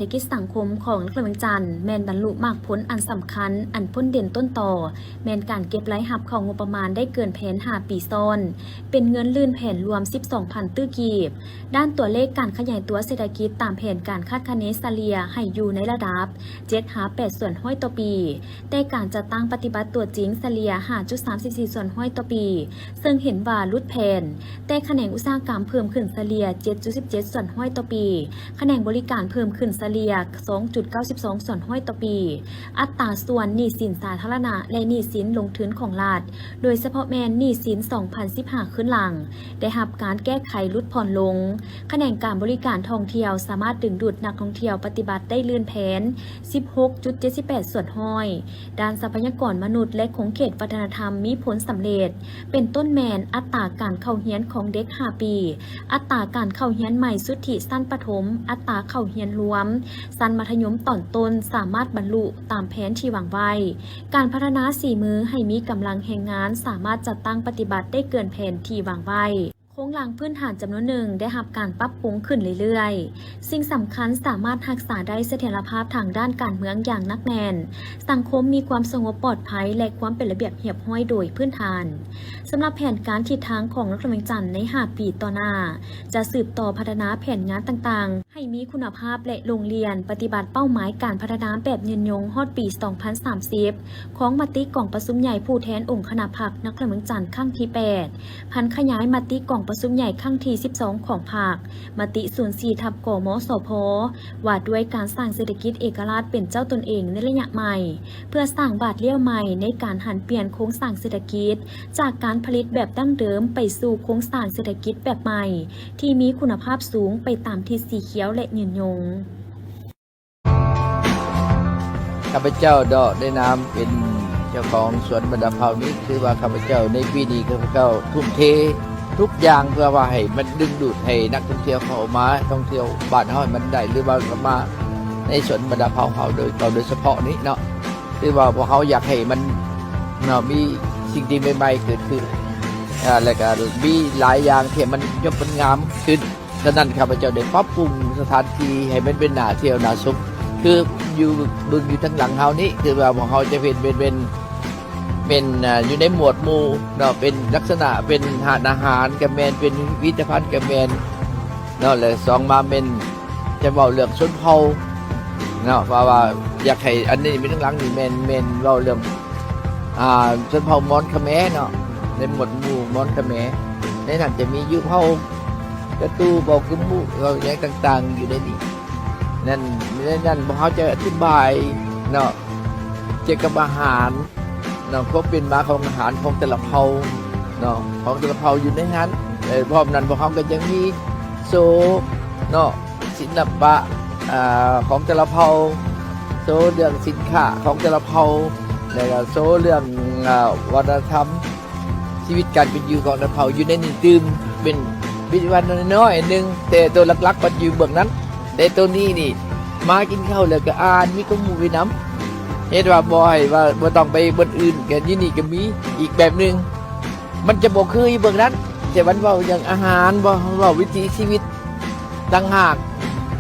ເສດຖະກິດສັງຄົມຂອງນະຄອນຫຼວງວຽງຈັນ ແມ່ນບັນລຸໝາກຜົນອັນສຳຄັນ ອັນພົ້ນເດັ່ນຕົ້ນຕໍ ແມ່ນການເກັບລາຍຮັບເຂົ້າງົບປະມານໄດ້ເກີນແຜນຫ້າປີຊ້ອນ ເປັນເງິນລື່ນແຜນລວມສິບສອງພັນຕື້ກີບ. ດ້ານຕົວເລກການຂະຫຍາຍຕົວເສດຖະກິດຕາມແຜນການຄາດຄະເນສະເລ່ຍໃຫ້ຢູ່ໃນລະດັບເຈັດຫາແປດສ່ວນຮ້ອຍຕໍ່ປີ, ແຕ່ການຈັດຕັ້ງປະຕິບັດຕົວຈິງສະເລ່ຍຫ້າຈຸດສາມສິບສີ່ສ່ວນຮ້ອຍຕໍ່ປີ, ເຊິ່ງເຫັນວ່າຫຼຸດແຜນ, ແຕ່ຂະແໜງອຸດສາຫະກຳເພີ່ມຂຶ້ນສະເລ່ຍເຈັດຈຸດສິບເຈັດສ່ວນຮ້ອຍຕໍ່ປີ, ຂະແໜງບໍລິການເພີ່ມຂຶ້ນສະເລ່ຍສອງຈຸດເກົ້າສິບສອງສ່ວນຮ້ອຍຕໍ່ປີ. ອັດຕາສ່ວນໜີ້ສິນສາທາລະນະ ແລະ ໜີ້ສິນລົງທຶນຂອງລັດ, ໂດຍສະເພາະແມ່ນໜີ້ສິນສອງພັນສິບຫ້າຄືນຫຼັງ ໄດ້ຮັບການແກ້ໄຂຫຼຸດຜ່ອນລົງ. ຂະແໜງການບໍລິການທ່ອງທ່ຽວສາມາດດຶງດູດນັກທ່ອງທ່ຽວປະຕິບັດໄດ້ລື່ນແຜນສິບຫົກຈຸດເຈັດສິບແປດສ່ວນຮ້ອຍ. ດ້ານຊັບພະຍາກອນມະນຸດ ແລະ ຂົງເຂດວັດທະນະທຳມີຜົນສຳເລັດ, ເປັນຕົ້ນແມ່ນອັດຕາການເຂົ້າຮຽນຂອງເດັກຫ້າປີ, ອັດຕາການເຂົ້າຮຽນໃໝ່ສຸດທິຊັ້ນປະຖົມ, ອັດຕາເຂົ້າຮຽນລວມຊັ້ນມັດທະຍົມຕອນຕົ້ນສາມາດບັນລຸຕາມແຜນທີ່ວາງໄວ້. ການພັດທະນາສີມືໃຫ້ມີກຳລັງແຮງງານສາມາດຈັດຕັ້ງປະຕິບັດໄດ້ເກີນແຜນທີ່ວາງໄວ້. ໂຄງລ່າງພື້ນຖານຈຳນວນໜຶ່ງໄດ້ຮັບການປັບປຸງຂຶ້ນເລື້ອຍໆ. ສິ່ງສຳຄັນສາມາດຮັກສາໄດ້ສະຖຽນລະພາບທາງດ້ານການເມືອງຢ່າງໜັກແໜ້ນ, ສັງຄົມມີຄວາມສະຫງົບປອດໄພ ແລະ ຄວາມເປັນລະບຽບຮຽບຮ້ອຍໂດຍພື້ນຖານ. ສຳລັບແຜນການທິດທາງຂອງນະຄອນຫຼວງວຽງຈັນໃນຫ້າປີຕໍ່ໜ້າ ຈະສືບຕໍ່ພັດທະນາແຜນງານຕ່າງໆ ໃຫ້ມີຄຸນນະພາບ ແລະ ໂຮງຮຽນປະຕິບັດເປົ້າໝາຍການພັດທະນາແບບຍືນຍົງຮອດປີສອງພັນສາມສິບ ຂອງມະຕິກອງປະຊຸມໃຫຍ່ຜູ້ແທນອົງຄະນະພັກນະຄອນຫຼວງວຽງຈັນຄັ້ງທີແປດ ຜັນຂະຫຍາຍມະຕິກອງປະຊຸມໃຫຍ່ຄັ້ງທີສິບສອງຂອງພັກ, ມະຕິສູນສີ່ທັບ ກມສພ ວ່າດ້ວຍການສ້າງເສດຖະກິດເອກະລາດເປັນເຈົ້າຕົນເອງໃນໄລຍະໃໝ່ ເພື່ອສ້າງບາດລ້ຽວໃໝ່ໃນການຫັນປ່ຽນໂຄງສ້າງເສດຖະກິດ ຈາກການຜະລິດແບບດັ້ງເດີມໄປສູ່ໂຄງສ້າງເສດຖະກິດແບບໃໝ່ ທີ່ມີຄຸນນະພາບສູງໄປຕາມທິດສີຂຽວ ແລະ ຍືນຍົງ. ຂ້າພະເຈົ້າເນາະ ໃນນາມເປັນເຈົ້າຂອງສວນບັນດາເຜົ່ານີ້ ຖືວ່າຂ້າພະເຈົ້າໃນປີນີ້ ຂ້າພະເຈົ້າທຸ່ມເທທຸກຢ່າງ ເພື່ອວ່າໃຫ້ມັນດຶງດູດໃຫ້ນັກທ່ອງທ່ຽວເຂົ້າມາທ່ອງທ່ຽວບ້ານເຮົາໃຫ້ມັນໄດ້ ຫຼືວ່າເຂົ້າມາໃນສວນບັນດາເຜົ່າເຮົາໂດຍ ໂດຍສະເພາະນີ້ເນາະ. ຄືວ່າພວກເຮົາຢາກໃຫ້ມັນ ເນາະ ມີສິ່ງທີ່ໃໝ່ໆເກີດຂຶ້ນ ອາ ແລ້ວກະມີຫຼາຍຢ່າງທີ່ມັນຍົບມັນງາມຂຶ້ນ. ສະນັ້ນ ຂ້າພະເຈົ້າໄດ້ປັບປຸງສະຖານທີ່ໃຫ້ມັນເປັນໜ້າທ່ຽວໜ້າຊົມ ຄືຢູ່ ເບິ່ງຢູ່ທາງຫຼັງເຮົານີ້ ຄືວ່າພວກເຮົາຈະເຫັນເປັນ ເປັນ ເປັນ ອາ ຢູ່ໃນໝວດໝູ່ເນາະ ເປັນລັກສະນະເປັນຮ້ານອາຫານກະແມ່ນ ເປັນພິພິທະພັນກະແມ່ນເນາະ ແລະ ສອງມາແມ່ນ ຈະເວົ້າເລື່ອງຊົນເຜົ່າເນາະ ເພາະວ່າຢາກໃຫ້ອັນນີ້ມີທາງຫຼັງນີ້ແມ່ນ ແມ່ນເວົ້າເລື່ອງ ອ່າ ຊົນເຜົ່າມອນຂະແມເນາະ ໃນໝວດໝູ່ມອນຂະແມ ໃນນັ້ນຈະມີຢູ່ເຜົ່າກະຕູ ເຜົ່າກຶມມຸ ເຜົ່າຫຍັງຕ່າງໆຢູ່ໃນນີ້ ນັ້ນ ໃນນັ້ນພວກເຮົາຈະອະທິບາຍເນາະ ກ່ຽວກັບອາຫານ ເນາະ ຄວາມເປັນມາຂອງອາຫານຂອງແຕ່ລະເຜົ່າເນາະ ຂອງແຕ່ລະເຜົ່າຢູ່ໃນນັ້ນ ແລະ ພ້ອມນັ້ນພວກເຮົາກໍຍັງມີໂຊເນາະ ສິລະປະ ອາ ຂອງແຕ່ລະເຜົ່າ ໂຊເລື່ອງສິນຄ້າຂອງແຕ່ລະເຜົ່າ ແລ້ວກໍໂຊເລື່ອງ ອາ ວັດທະນະທຳ ຊີວິດການເປັນຢູ່ຂອງແຕ່ລະເຜົ່າຢູ່ໃນນີ້ຕື່ມ ເປັນ ເປັນວັດນ້ອຍໆໜຶ່ງ ແຕ່ໂຕຫຼັກໆມັນຢູ່ເບື້ອງນັ້ນ ແຕ່ໂຕນີ້ນີ້ມາກິນເຂົ້າແລ້ວກໍອ່ານ ມີຄວາມຮູ້ໄປນຳ ເຮັດວ່າບໍ່ໃຫ້ວ່າບໍ່ຕ້ອງໄປບ່ອນອື່ນ ກໍຢູ່ນີ້ກໍມີອີກແບບໜຶ່ງ ມັນຈະບໍ່ຄືຢູ່ເບື້ອງນັ້ນ ແຕ່ມັນເວົ້າເລື່ອງອາຫານ ເວົ້າ ເວົ້າວິຖີຊີວິດຕ່າງຫາກ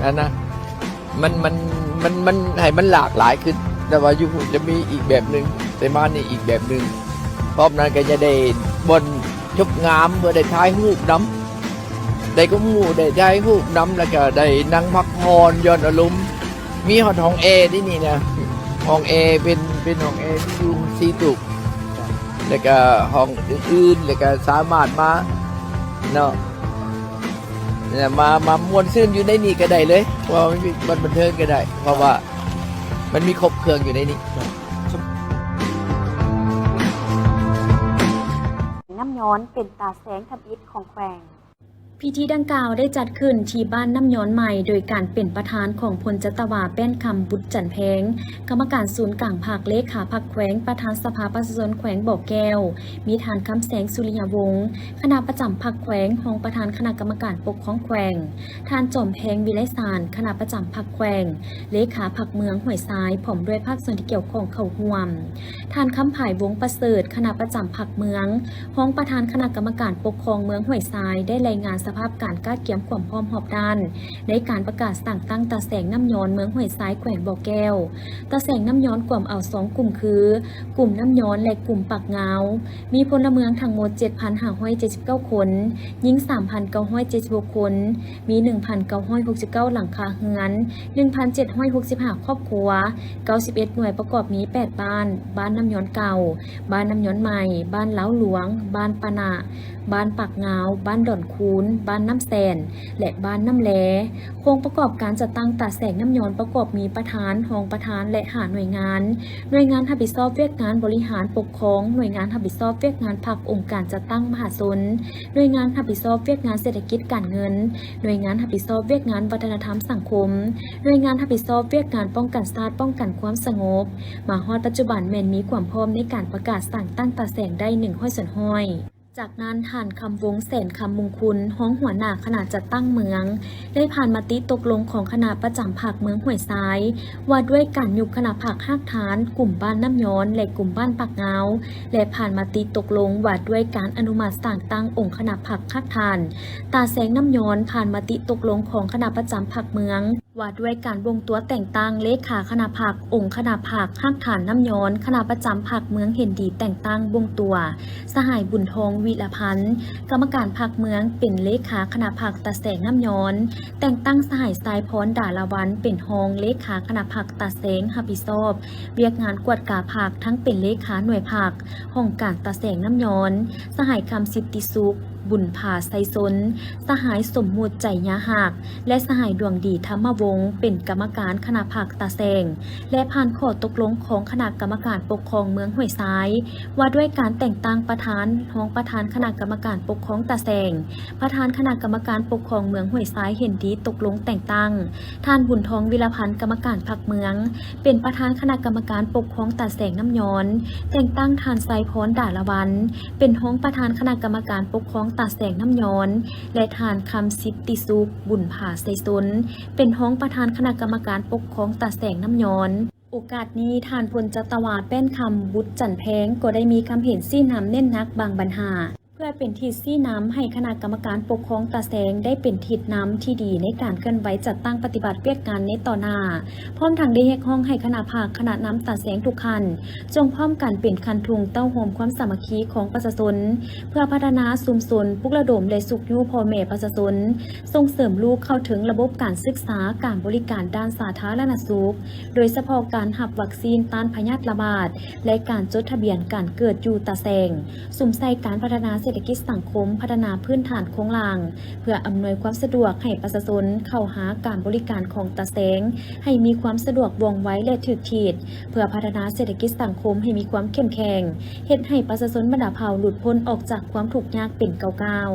ຫັ້ນນະ ມັນ ມັນ ມັນ ມັນໃຫ້ມັນຫຼາກຫຼາຍຂຶ້ນ ແຕ່ວ່າຢູ່ພຸ້ນຈະມີອີກແບບໜຶ່ງ ແຕ່ມານີ້ອີກແບບໜຶ່ງ ພ້ອມນັ້ນກໍຈະໄດ້ບ່ອນຈົບງາມ ເພື່ອໄດ້ຖ່າຍຮູບນຳ ໄດ້ຄວາມຮູ້ ໄດ້ຖ່າຍຮູບນຳ ແລ້ວກໍໄດ້ນັ່ງພັກຜ່ອນຢ່ອນອາລົມ ມີຮອດຫ້ອງແອໃນນີ້ນະ ຫ້ອງແອເປັນ ເປັນຫ້ອງແອທີ່ຢູ່ສີ່ຕຸກ ແລ້ວກໍຫ້ອງອື່ນໆ ແລ້ວກໍສາມາດມາເນາະ ມາ ມາມ່ວນຊື່ນຢູ່ໃນນີ້ກໍໄດ້ເລີຍ ເພາະວ່າມັນມີບ່ອນບັນເທີງກໍໄດ້ ເພາະວ່າມັນມີຄົບເຄື່ອງຢູ່ໃນນີ້. ນ້ຳຍອນເປັນຕາແສງທຳອິດຂອງແຂວງ. ພິທີດັ່ງກ່າວໄດ້ຈັດຂຶ້ນທີ່ບ້ານນ້ຳຍອນໃໝ່ ໂດຍການເປັນປະທານຂອງ ພົນຈັດຕະວາ ແປ້ນຄຳ ບຸດຈັນແພງ, ກຳມະການສູນກາງພັກ, ເລຂາພັກແຂວງ, ປະທານສະພາປະຊາຊົນແຂວງບໍ່ແກ້ວ, ມີທ່ານ ຄຳແສງ ສຸລິຍະວົງ, ຄະນະປະຈຳພັກແຂວງ, ຮອງປະທານຄະນະກຳມະການປົກຄອງແຂວງ, ທ່ານ ຈອມແພງ ວິໄລສານ, ຄະນະປະຈຳພັກແຂວງ, ເລຂາພັກເມືອງຫ້ວຍຊາຍ ພ້ອມດ້ວຍພາກສ່ວນທີ່ກ່ຽວຂ້ອງເຂົ້າຮ່ວມ. ທ່ານ ຄຳຜາຍ ວົງປະເສີດ, ຄະນະປະຈຳພັກເມືອງ, ຮອງປະທານຄະນະກຳມະການປົກຄອງເມືອງຫ້ວຍຊາຍ ໄດ້ລາຍງານສ ສະພາບການກະກຽມຄວາມພ້ອມຮອບດ້ານ ໃນການປະກາດສ້າງຕັ້ງຕາແສງນ້ຳຍອນເມືອງຫ້ວຍຊາຍ ແຂວງບໍ່ແກ້ວ. ຕາແສງນ້ຳຍອນກວມເອົາສອງກຸ່ມຄື ກຸ່ມນ້ຳຍອນ ແລະ ກຸ່ມປາກງາວ, ມີພົນລະເມືອງທັງໝົດ ເຈັດພັນຫ້າຮ້ອຍເຈັດສິບເກົ້າຄົນ, ຍິງ ສາມພັນເກົ້າຮ້ອຍເຈັດສິບຫົກຄົນ, ມີ ໜຶ່ງພັນເກົ້າຮ້ອຍຫົກສິບເກົ້າຫຼັງຄາເຮືອນ, ໜຶ່ງພັນເຈັດຮ້ອຍຫົກສິບຫ້າຄອບຄົວ, ເກົ້າສິບເອັດໜ່ວຍ ປະກອບມີ ແປດບ້ານ, ບ້ານນ້ຳຍອນເກົ່າ, ບ້ານນ້ຳຍອນໃໝ່, ບ້ານລາວຫຼວງ, ບ້ານປານະ, ບ້ານປາກງາວ, ບ້ານດອນຄູນ, ບ້ານນ້ຳແສນ ແລະ ບ້ານນ້ຳແລ. ໂຄງປະກອບການຈັດຕັ້ງຕາແສງນ້ຳຍອນປະກອບມີປະທານ, ຮອງປະທານ ແລະ ຫ້າໜ່ວຍງານ. ໜ່ວຍງານຮັບຜິດຊອບວຽກງານບໍລິຫານປົກຄອງ, ໜ່ວຍງານຮັບຜິດຊອບວຽກງານພັກອົງການຈັດຕັ້ງມະຫາຊົນ, ໜ່ວຍງານຮັບຜິດຊອບວຽກງານເສດຖະກິດການເງິນ, ໜ່ວຍງານຮັບຜິດຊອບວຽກງານວັດທະນະທຳສັງຄົມ, ໜ່ວຍງານຮັບຜິດຊອບວຽກງານປ້ອງກັນຊາດ, ປ້ອງກັນຄວາມສະຫງົບ. ມາຮອດປັດຈຸບັນແມ່ນມີຄວາມພ້ອມໃນການປະກາດສ້າງຕັ້ງຕາແສງໄດ້ໜຶ່ງຮ້ອຍສ່ວນຮ້ອຍ. ຈາກນັ້ນ ທ່ານ ຄຳວົງ ແສນຄຳມຸງຄຸນ ຮອງຫົວໜ້າຄະນະຈັດຕັ້ງເມືອງ ໄດ້ຜ່ານມະຕິຕົກລົງຂອງຄະນະປະຈຳພັກເມືອງຫ້ວຍຊາຍ ວ່າດ້ວຍການຍຸບຄະນະພັກຮາກຖານກຸ່ມບ້ານນ້ຳຍອນ ແລະ ກຸ່ມບ້ານປາກງາວ ແລະ ຜ່ານມະຕິຕົກລົງວ່າດ້ວຍການອະນຸມັດສ້າງຕັ້ງອົງຄະນະພັກຮາກຖານຕາແສງນ້ຳຍອນ, ຜ່ານມະຕິຕົກລົງຂອງຄະນະປະຈຳພັກເມືອງ ວ່າດ້ວຍການບົ່ງຕົວແຕ່ງຕັ້ງເລຂາຄະນະພັກ, ອົງຄະນະພັກ, ຮາກຖານນ້ຳຍອນ, ຄະນະປະຈຳພັກເມືອງເຫັນດີແຕ່ງຕັ້ງບົ່ງຕົວ ສະຫາຍ ບຸນທອງ ວິລະພັນ ກຳມະການພັກເມືອງ ເປັນເລຂາຄະນະພັກຕາແສງນ້ຳຍອນ, ແຕ່ງຕັ້ງສະຫາຍ ຊາຍພອນ ດາລາວັນ ເປັນຮອງເລຂາຄະນະພັກຕາແສງ ຮັບຜິດຊອບວຽກງານກວດກາພັກ ທັງເປັນເລຂາໜ່ວຍພັກ ຫ້ອງການຕາແສງນ້ຳຍອນ, ສະຫາຍ ຄຳສິດຕິສຸກ ບຸນຜາໄຊຊົນ, ສະຫາຍ ສົມມຸດ ໄຈຍາຮັກ ແລະ ສະຫາຍ ດວງດີ ທຳມະວົງ ເປັນກຳມະການຄະນະພັກຕາແສງ ແລະ ຜ່ານຂໍ້ຕົກລົງຂອງຄະນະກຳມະການປົກຄອງເມືອງຫ້ວຍຊາຍ ວ່າດ້ວຍການແຕ່ງຕັ້ງປະທານ, ຮອງປະທານຄະນະກຳມະການປົກຄອງຕາແສງ, ປະທານຄະນະກຳມະການປົກຄອງເມືອງຫ້ວຍຊາຍເຫັນດີຕົກລົງແຕ່ງຕັ້ງ ທ່ານ ບຸນທອງ ວິລະພັນ ກຳມະການພັກເມືອງ ເປັນປະທານຄະນະກຳມະການປົກຄອງຕາແສງນ້ຳຍອນ, ແຕ່ງຕັ້ງທ່ານ ໄຊພອນ ດາລະວັນ ເປັນຮອງປະທານຄະນະກຳມະການປົກຄອງຕາແສງນ້ຳຍອນ ແລະ ທ່ານ ຄຳສິດຕິສຸກ ບຸນຜາໄຊຊົນ ເປັນຮອງປະທານຄະນະກຳມະການປົກຄອງຕາແສງນ້ຳຍອນ. ໂອກາດນີ້ ທ່ານ ພົນຈັດຕະວາ ແປ້ນຄຳ ບຸດຈັນແພງ ກໍໄດ້ມີຄຳເຫັນຊີ້ນຳເນັ້ນໜັກບາງບັນຫາ ເພື່ອເປັນທິດຊີ້ນຳໃຫ້ຄະນະກຳມະການປົກຄອງຕາແສງໄດ້ເປັນທິດນຳທີ່ດີໃນການເຄື່ອນໄຫວຈັດຕັ້ງປະຕິບັດວຽກງານໃນຕໍ່ໜ້າ, ພ້ອມທັງໄດ້ຮຽກຮ້ອງໃຫ້ຄະນະພັກ, ຄະນະນຳຕາແສງທຸກຂັ້ນ ຈົ່ງພ້ອມກັນເປັນຄັນທຸງເຕົ້າໂຮມຄວາມສາມັກຄີຂອງປະຊາຊົນ ເພື່ອພັດທະນາຊຸມຊົນ, ປຸກລະດົມ ແລະ ຊຸກຍູ້ພໍ່ແມ່ປະຊາຊົນ, ສົ່ງເສີມລູກເຂົ້າເຖິງລະບົບການສຶກສາ, ການບໍລິການດ້ານສາທາລະນະສຸກ, ໂດຍສະເພາະການຮັບວັກຊີນຕ້ານພະຍາດລະບາດ ແລະ ການຈົດທະບຽນການເກີດຢູ່ຕາແສງ, ສຸມໃສ່ການພັດທະນາເສດຖະກິດສັງຄົມ, ພັດທະນາພື້ນຖານໂຄງລ່າງ ເພື່ອອຳນວຍຄວາມສະດວກໃຫ້ປະຊາຊົນເຂົ້າຫາການບໍລິການຂອງຕາແສງໃຫ້ມີຄວາມສະດວກ, ວ່ອງໄວ ແລະ ຖືກທິດ, ເພື່ອພັດທະນາເສດຖະກິດສັງຄົມໃຫ້ມີຄວາມເຂັ້ມແຂງ, ເຮັດໃຫ້ປະຊາຊົນບັນດາເຜົ່າຫຼຸດພົ້ນອອກຈາກຄວາມທຸກຍາກເປັນກ້າວ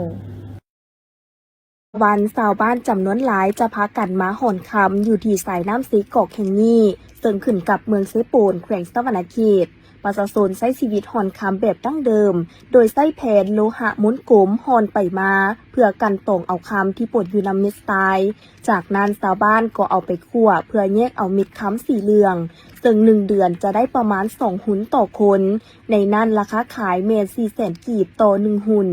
ໆ. ວັນ ຊາວບ້ານຈຳນວນຫຼາຍຈະພາກັນມາຮ່ອນຄຳຢູ່ທີ່ສາຍນ້ຳເຊກອກແຫ່ງນີ້, ເຊິ່ງຂຶ້ນກັບເມືອງເຊໂປນ, ແຂວງສະຫວັນນະເຂດ. ປະຊາຊົນໃຊ້ຊີວິດຮ່ອນຄຳແບບດັ້ງເດີມ, ໂດຍໃຊ້ແຜ່ນໂລຫະມ້ວນກົມຮ່ອນໄປມາ ເພື່ອກັ່ນຕອງເອົາຄຳທີ່ປົນຢູ່ນຳເມັດຊາຍ. ຈາກນັ້ນຊາວບ້ານກໍເອົາໄປຂົ້ວເພື່ອແຍກເອົາເມັດຄຳສີເຫຼືອງ, ເຊິ່ງໜຶ່ງເດືອນຈະໄດ້ປະມານສອງຫຸນຕໍ່ຄົນ. ໃນນັ້ນລາຄາຂາຍແມ່ນສີ່ແສນກີບຕໍ່ໜຶ່ງຫຸນ.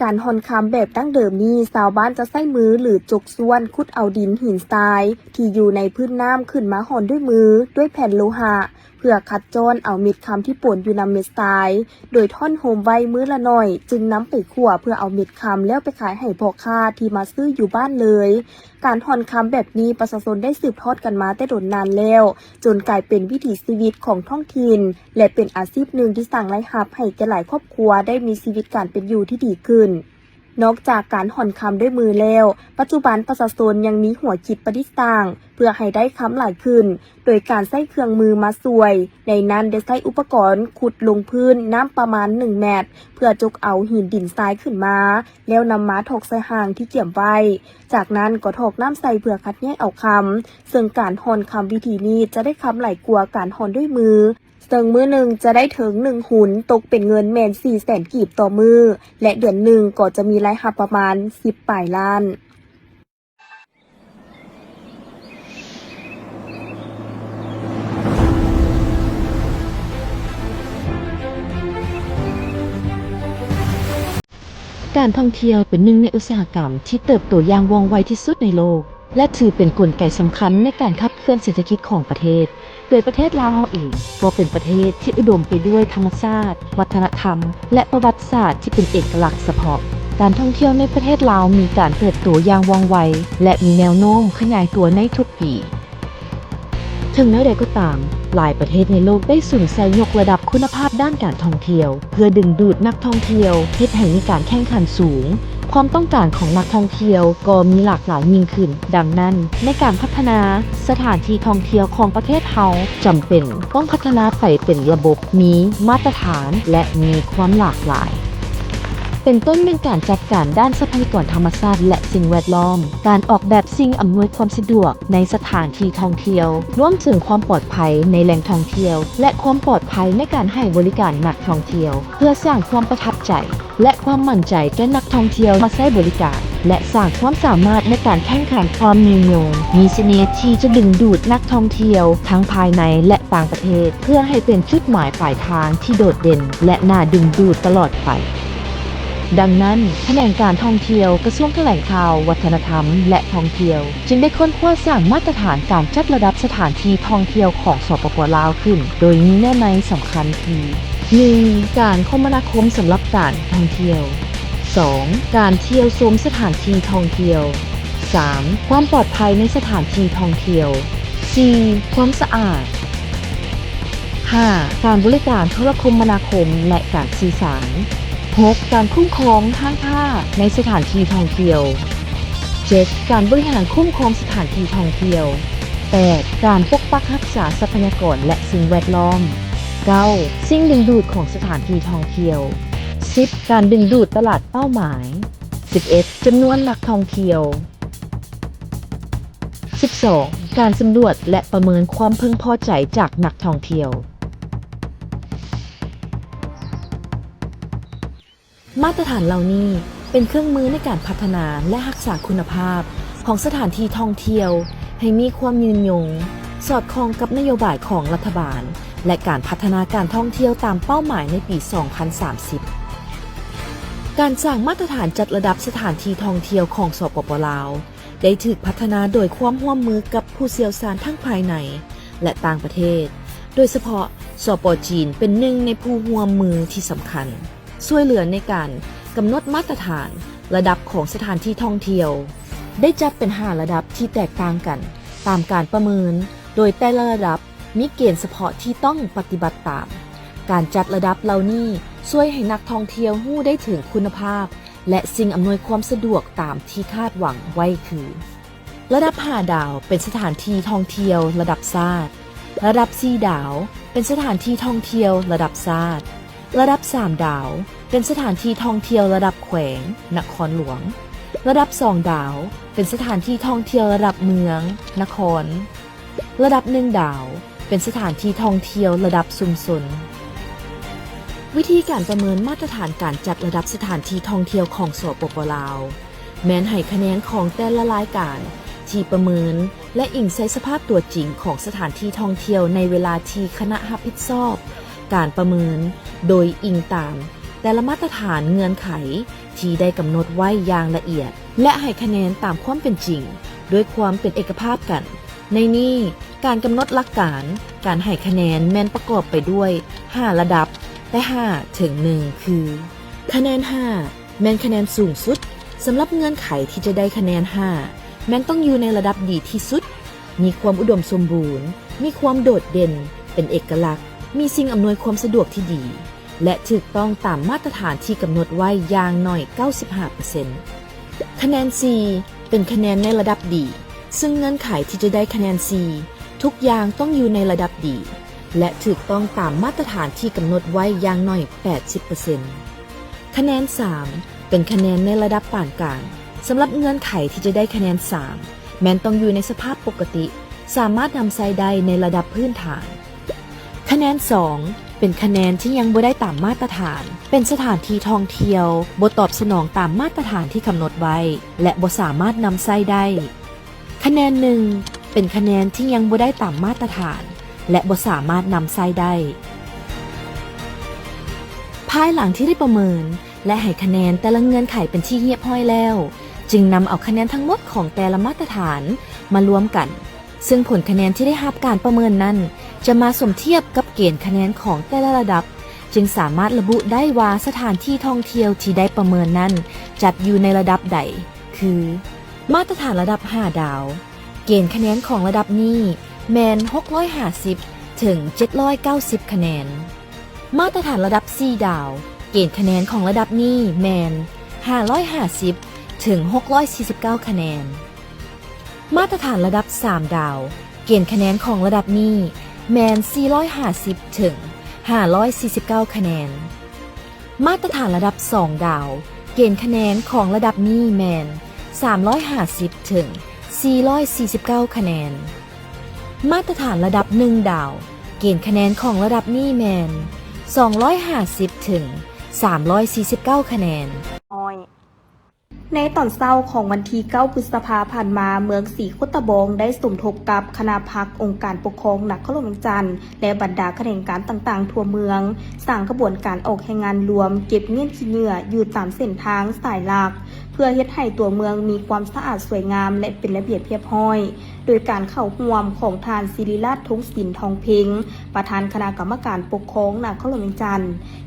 ການຮ່ອນຄຳແບບດັ້ງເດີມນີ້ ຊາວບ້ານຈະໃຊ້ມື ຫຼື ຈົກຊວນຂຸດເອົາດິນຫີນຊາຍທີ່ຢູ່ໃນພື້ນນ້ຳຂຶ້ນມາຮ່ອນດ້ວຍມືດ້ວຍແຜ່ນໂລຫະ ເພື່ອຄັດຈ້ອນເອົາເມັດຄຳທີ່ປົນຢູ່ນຳເມັດຊາຍ, ໂດຍທ້ອນໂຮມໄວ້ມື້ລະໜ້ອຍ ຈຶ່ງນຳໄປຂົ້ວເພື່ອເອົາເມັດຄຳແລ້ວໄປຂາຍໃຫ້ພໍ່ຄ້າທີ່ມາຊື້ຢູ່ບ້ານເລີຍ. ການຮ່ອນຄຳແບບນີ້ປະຊາຊົນໄດ້ສືບທອດກັນມາແຕ່ດົນນານແລ້ວ, ຈົນກາຍເປັນວິຖີຊີວິດຂອງທ້ອງຖິ່ນ ແລະ ເປັນອາຊີບໜຶ່ງທີ່ສ້າງລາຍຮັບໃຫ້ແກ່ຫຼາຍຄອບຄົວໄດ້ມີຊີວິດການເປັນຢູ່ທີ່ດີຂຶ້ນ. ນອກຈາກການຮ່ອນຄຳດ້ວຍມືແລ້ວ, ປັດຈຸບັນປະຊາຊົນຍັງມີຫົວຄິດປະດິດສ້າງເພື່ອໃຫ້ໄດ້ຄຳຫຼາຍຂຶ້ນ ໂດຍການໃຊ້ເຄື່ອງມືມາຊ່ວຍ, ໃນນັ້ນໄດ້ໃຊ້ອຸປະກອນຂຸດລົງພື້ນນ້ຳປະມານໜຶ່ງແມັດ ເພື່ອຈົກເອົາຫີນດິນຊາຍຂຶ້ນມາ ແລ້ວນຳມາຖອກໃສ່ອ່າງທີ່ກຽມໄວ້, ຈາກນັ້ນກໍຖອກນ້ຳໃສ່ເພື່ອຄັດແຍກເອົາຄຳ, ເຊິ່ງການຮ່ອນຄຳວິທີນີ້ຈະໄດ້ຄຳຫຼາຍກວ່າການຮ່ອນດ້ວຍມື. ເຊິ່ງມື້ໜຶ່ງຈະໄດ້ເຖິງໜຶ່ງຫຸນ, ຕົກເປັນເງິນແມ່ນສີ່ແສນກີບຕໍ່ມື້ ແລະ ເດືອນໜຶ່ງກໍຈະມີລາຍຮັບປະມານສິບປາຍລ້ານ. ການທ່ອງທ່ຽວເປັນໜຶ່ງໃນອຸດສາຫະກຳທີ່ເຕີບໂຕຢ່າງວ່ອງໄວທີ່ສຸດໃນໂລກ ແລະ ຖືເປັນກົນໄກສຳຄັນໃນການຂັບເຄື່ອນເສດຖະກິດຂອງປະເທດ, ໂດຍປະເທດລາວເຮົາເອງກໍເປັນປະເທດທີ່ອຸດົມໄປດ້ວຍທຳມະຊາດ, ວັດທະນະທຳ ແລະ ປະຫວັດສາດທີ່ເປັນເອກະລັກສະເພາະ. ການທ່ອງທ່ຽວໃນປະເທດລາວມີການເຕີບໂຕຢ່າງວ່ອງໄວ ແລະ ມີແນວໂນ້ມຂະຫຍາຍຕົວໃນທຸກປີ. ເຖິງແນວໃດກໍຕາມ, ຫຼາຍປະເທດໃນໂລກໄດ້ສຸມໃສ່ຍົກລະດັບຄຸນນະພາບດ້ານການທ່ອງທ່ຽວ ເພື່ອດຶງດູດນັກທ່ອງທ່ຽວ, ເຮັດໃຫ້ມີການແຂ່ງຂັນສູງ, ຄວາມຕ້ອງການຂອງນັກທ່ອງທ່ຽວກໍມີຫຼາກຫຼາຍຍິ່ງຂຶ້ນ. ດັ່ງນັ້ນ, ໃນການພັດທະນາສະຖານທີ່ທ່ອງທ່ຽວຂອງປະເທດເຮົາ ຈຳເປັນຕ້ອງພັດທະນາໄປເປັນລະບົບ, ມີມາດຕະຖານ ແລະ ມີຄວາມຫຼາກຫຼາຍ. ເປັນຕົ້ນແມ່ນການຈັດການດ້ານຊັບພະຍາກອນທຳມະຊາດ ແລະ ສິ່ງແວດລ້ອມ, ການອອກແບບສິ່ງອຳນວຍຄວາມສະດວກໃນສະຖານທີ່ທ່ອງທ່ຽວ, ລວມເຖິງຄວາມປອດໄພໃນແຫຼ່ງທ່ອງທ່ຽວ ແລະ ຄວາມປອດໄພໃນການໃຫ້ບໍລິການນັກທ່ອງທ່ຽວ, ເພື່ອສ້າງຄວາມປະທັບໃຈ ແລະ ຄວາມໝັ້ນໃຈແກ່ນັກທ່ອງທ່ຽວມາໃຊ້ບໍລິການ ແລະ ສ້າງຄວາມສາມາດໃນການແຂ່ງຂັນຄວາມຍືນຍົງ, ມີສະເໜ່ທີ່ຈະດຶງດູດນັກທ່ອງທ່ຽວທັງພາຍໃນ ແລະ ຕ່າງປະເທດ ເພື່ອໃຫ້ເປັນຈຸດໝາຍປາຍທາງທີ່ໂດດເດັ່ນ ແລະ ໜ້າດຶງດູດຕະຫຼອດໄປ. ດັ່ງນັ້ນ, ຂະແໜງການທ່ອງທ່ຽວ, ກະຊວງຖະແຫຼງຂ່າວ, ວັດທະນະທຳ ແລະ ທ່ອງທ່ຽວ ຈຶ່ງໄດ້ຄົ້ນຄວ້າສ້າງມາດຕະຖານການຈັດລະດັບສະຖານທີ່ທ່ອງທ່ຽວຂອງ ສປປ ລາວ ຂຶ້ນ, ໂດຍມີເນື້ອໃນສຳຄັນຄື ໜຶ່ງ ການຄົມມະນາຄົມສຳລັບການທ່ອງທ່ຽວ, ສອງ ການທ່ຽວຊົມສະຖານທີ່ທ່ອງທ່ຽວ, ສາມ ຄວາມປອດໄພໃນສະຖານທີ່ທ່ອງທ່ຽວ, ສີ່ ຄວາມສະອາດ, ຫ້າ ການບໍລິການໂທລະຄົມມະນາຄົມ ແລະ ການສື່ສານ, ຫົກ ການຄຸ້ມຄອງຫ້າງຄ້າໃນສະຖານທີ່ທ່ອງທ່ຽວ, ເຈັດ ການບໍລິຫານຄຸ້ມຄອງສະຖານທີ່ທ່ອງທ່ຽວ, ແປດ ການປົກປັກຮັກສາຊັບພະຍາກອນ ແລະ ສິ່ງແວດລ້ອມ, ເກົ້າ ສິ່ງດຶງດູດຂອງສະຖານທີ່ທ່ອງທ່ຽວ, ສິບ ການດຶງດູດຕະຫຼາດເປົ້າໝາຍ, ສິບເອັດ ຈຳນວນນັກທ່ອງທ່ຽວ, ສິບສອງ ການສຳຫຼວດ ແລະ ປະເມີນຄວາມເພິ່ງພໍໃຈຈາກນັກທ່ອງທ່ຽວ. ມາດຕະຖານເຫຼົ່ານີ້ເປັນເຄື່ອງມືໃນການພັດທະນາ ແລະ ຮັກສາຄຸນນະພາບຂອງສະຖານທີ່ທ່ອງທ່ຽວໃຫ້ມີຄວາມຍືນຍົງ, ສອດຄ່ອງກັບນະໂຍບາຍຂອງລັດຖະບານ ແລະ ການພັດທະນາການທ່ອງທ່ຽວຕາມເປົ້າໝາຍໃນປີສອງພັນສາມສິບ. ການສ້າງມາດຕະຖານຈັດລະດັບສະຖານທີ່ທ່ອງທ່ຽວຂອງ ສປປ ລາວ ໄດ້ຖືກພັດທະນາໂດຍຄວາມຮ່ວມມືກັບຜູ້ຊ່ຽວຊານທັງພາຍໃນ ແລະ ຕ່າງປະເທດ, ໂດຍສະເພາະ ສປ ຈີນ ເປັນໜຶ່ງໃນຜູ້ຮ່ວມມືທີ່ສຳຄັນ ຊ່ວຍເຫຼືອໃນການກຳນົດມາດຕະຖານລະດັບຂອງສະຖານທີ່ທ່ອງທ່ຽວ, ໄດ້ຈັດເປັນຫ້າລະດັບທີ່ແຕກຕ່າງກັນຕາມການປະເມີນ, ໂດຍແຕ່ລະລະດັບມີເກນສະເພາະທີ່ຕ້ອງປະຕິບັດຕາມ. ການຈັດລະດັບເຫຼົ່ານີ້ຊ່ວຍໃຫ້ນັກທ່ອງທ່ຽວຮູ້ໄດ້ເຖິງຄຸນນະພາບ ແລະ ສິ່ງອຳນວຍຄວາມສະດວກຕາມທີ່ຄາດຫວັງໄວ້ຄື ລະດັບຫ້າດາວ ເປັນສະຖານທີ່ທ່ອງທ່ຽວລະດັບຊາດ, ລະດັບສີ່ດາວ ເປັນສະຖານທີ່ທ່ອງທ່ຽວລະດັບຊາດ, ລະດັບສາມດາວ ເປັນສະຖານທີ່ທ່ອງທ່ຽວລະດັບແຂວງ, ນະຄອນຫຼວງ, ລະດັບສອງດາວ ເປັນສະຖານທີ່ທ່ອງທ່ຽວລະດັບເມືອງ, ນະຄອນ, ລະດັບໜຶ່ງດາວ ເປັນສະຖານທີ່ທ່ອງທ່ຽວລະດັບຊຸມຊົນ. ວິທີການປະເມີນມາດຕະຖານການຈັດລະດັບສະຖານທີ່ທ່ອງທ່ຽວຂອງ ສປປ ລາວ ແມ່ນໃຫ້ຄະແນນຂອງແຕ່ລະລາຍການທີ່ປະເມີນ ແລະ ອີງໃສ່ສະພາບຕົວຈິງຂອງສະຖານທີ່ທ່ອງທ່ຽວໃນເວລາທີ່ຄະນະຮັບຜິດຊອບການປະເມີນ ໂດຍອີງຕາມແຕ່ລະມາດຕະຖານເງື່ອນໄຂທີ່ໄດ້ກຳນົດໄວ້ຢ່າງລະອຽດ ແລະ ໃຫ້ຄະແນນຕາມຄວາມເປັນຈິງດ້ວຍຄວາມເປັນເອກະພາບກັນ. ໃນນີ້, ການກຳນົດຫຼັກການການໃຫ້ຄະແນນແມ່ນປະກອບໄປດ້ວຍຫ້າລະດັບ, ແຕ່ຫ້າເຖິງໜຶ່ງ ຄື ຄະແນນຫ້າ ແມ່ນຄະແນນສູງສຸດ. ສຳລັບເງື່ອນໄຂທີ່ຈະໄດ້ຄະແນນຫ້າ ແມ່ນຕ້ອງຢູ່ໃນລະດັບດີທີ່ສຸດ, ມີຄວາມອຸດົມສົມບູນ, ມີຄວາມໂດດເດັ່ນ, ເປັນເອກະລັກ, ມີສິ່ງອຳນວຍຄວາມສະດວກທີ່ດີ ແລະ ຖືກຕ້ອງຕາມມາດຕະຖານທີ່ກຳນົດໄວ້ຢ່າງໜ້ອຍເກົ້າສິບຫ້າເປີເຊັນ. ຄະແນນສີ່ ເປັນຄະແນນໃນລະດັບດີ, ຊຶ່ງເງື່ອນໄຂທີ່ຈະໄດ້ຄະແນນສີ່ ທຸກຢ່າງຕ້ອງຢູ່ໃນລະດັບດີ ແລະ ຖືກຕ້ອງຕາມມາດຕະຖານທີ່ກຳນົດໄວ້ຢ່າງໜ້ອຍແປດສິບເປີເຊັນ. ຄະແນນສາມ ເປັນຄະແນນໃນລະດັບປານກາງ. ສຳລັບເງື່ອນໄຂທີ່ຈະໄດ້ຄະແນນສາມ ແມ່ນຕ້ອງຢູ່ໃນສະພາບປົກກະຕິ, ສາມາດນຳໃຊ້ໄດ້ໃນລະດັບພື້ນຖານ. ຄະແນນສອງ ເປັນຄະແນນທີ່ຍັງບໍ່ໄດ້ຕາມມາດຕະຖານ, ເປັນສະຖານທີ່ທ່ອງທ່ຽວບໍ່ຕອບສະໜອງຕາມມາດຕະຖານທີ່ກຳນົດໄວ້ ແລະ ບໍ່ສາມາດນຳໃຊ້ໄດ້. ຄະແນນໜຶ່ງ ເປັນຄະແນນທີ່ຍັງບໍ່ໄດ້ຕາມມາດຕະຖານ ແລະ ບໍ່ສາມາດນຳໃຊ້ໄດ້. ພາຍຫຼັງທີ່ໄດ້ປະເມີນ, ແລະ ໃຫ້ຄະແນນແຕ່ລະເງື່ອນໄຂເປັນທີ່ຮຽບຮ້ອຍແລ້ວ, ຈຶ່ງນຳເອົາຄະແນນທັງໝົດຂອງແຕ່ລະມາດຕະຖານມາລວມກັນ, ເຊິ່ງຜົນຄະແນນທີ່ໄດ້ຮັບການປະເມີນນັ້ນ ຈະມາສົມທຽບກັບເກນຄະແນນຂອງແຕ່ລະລະດັບ, ຈຶ່ງສາມາດລະບຸໄດ້ວ່າສະຖານທີ່ທ່ອງທ່ຽວທີ່ໄດ້ປະເມີນນັ້ນຈັດຢູ່ໃນລະດັບໃດ, ຄື ມາດຕະຖານລະດັບຫ້າດາວ, ເກນຄະແນນຂອງລະດັບນີ້ແມ່ນຫົກຮ້ອຍຫ້າສິບເຖິງເຈັດຮ້ອຍເກົ້າສິບຄະແນນ. ມາດຕະຖານລະດັບສີ່ດາວ, ເກນຄະແນນຂອງລະດັບນີ້ແມ່ນຫ້າຮ້ອຍຫ້າສິບເຖິງຫົກຮ້ອຍສີ່ສິບເກົ້າຄະແນນ. ມາດຕະຖານລະດັບສາມດາວ, ເກນຄະແນນຂອງລະດັບນີ້ແມ່ນສີ່ຮ້ອຍຫ້າສິບເຖິງຫ້າຮ້ອຍສີ່ສິບເກົ້າຄະແນນ. ມາດຕະຖານລະດັບສອງດາວ, ເກນຄະແນນຂອງລະດັບນີ້ແມ່ນສາມຮ້ອຍຫ້າສິບເຖິງສີ່ຮ້ອຍສີ່ສິບເກົ້າຄະແນນ. ມາດຕະຖານລະດັບໜຶ່ງດາວ, ເກນຄະແນນຂອງລະດັບນີ້ແມ່ນສອງຮ້ອຍຫ້າສິບເຖິງສາມຮ້ອຍສີ່ສິບເກົ້າຄະແນນ. ໃນຕອນເຊົ້າຂອງວັນທີເກົ້າ ພຶດສະພາຜ່ານມາ, ເມືອງສີໂຄດຕະບອງໄດ້ສົມທົບກັບຄະນະພັກອົງການປົກຄອງນະຄອນຫຼວງວຽງຈັນ ແລະ ບັນດາຂະແໜງການຕ່າງໆທົ່ວເມືອງ ສ້າງຂະບວນການອອກແຮງງານລວມເກັບມ້ຽນຂີ້ເຫຍື້ອຢູ່ຕາມເສັ້ນທາງສາຍຫຼັກ ເພື່ອເຮັດໃຫ້ຕົວເມືອງມີຄວາມສະອາດສວຍງາມ ແລະ ເປັນລະບຽບຮຽບຮ້ອຍ, ໂດຍການເຂົ້າຮ່ວມຂອງທ່ານ ສິລິລາດ ທົງສິນ ທອງເພັງ ປະທານຄະນະກຳມະການປົກຄອງນະຄອນຫຼວງວຽງຈັນ.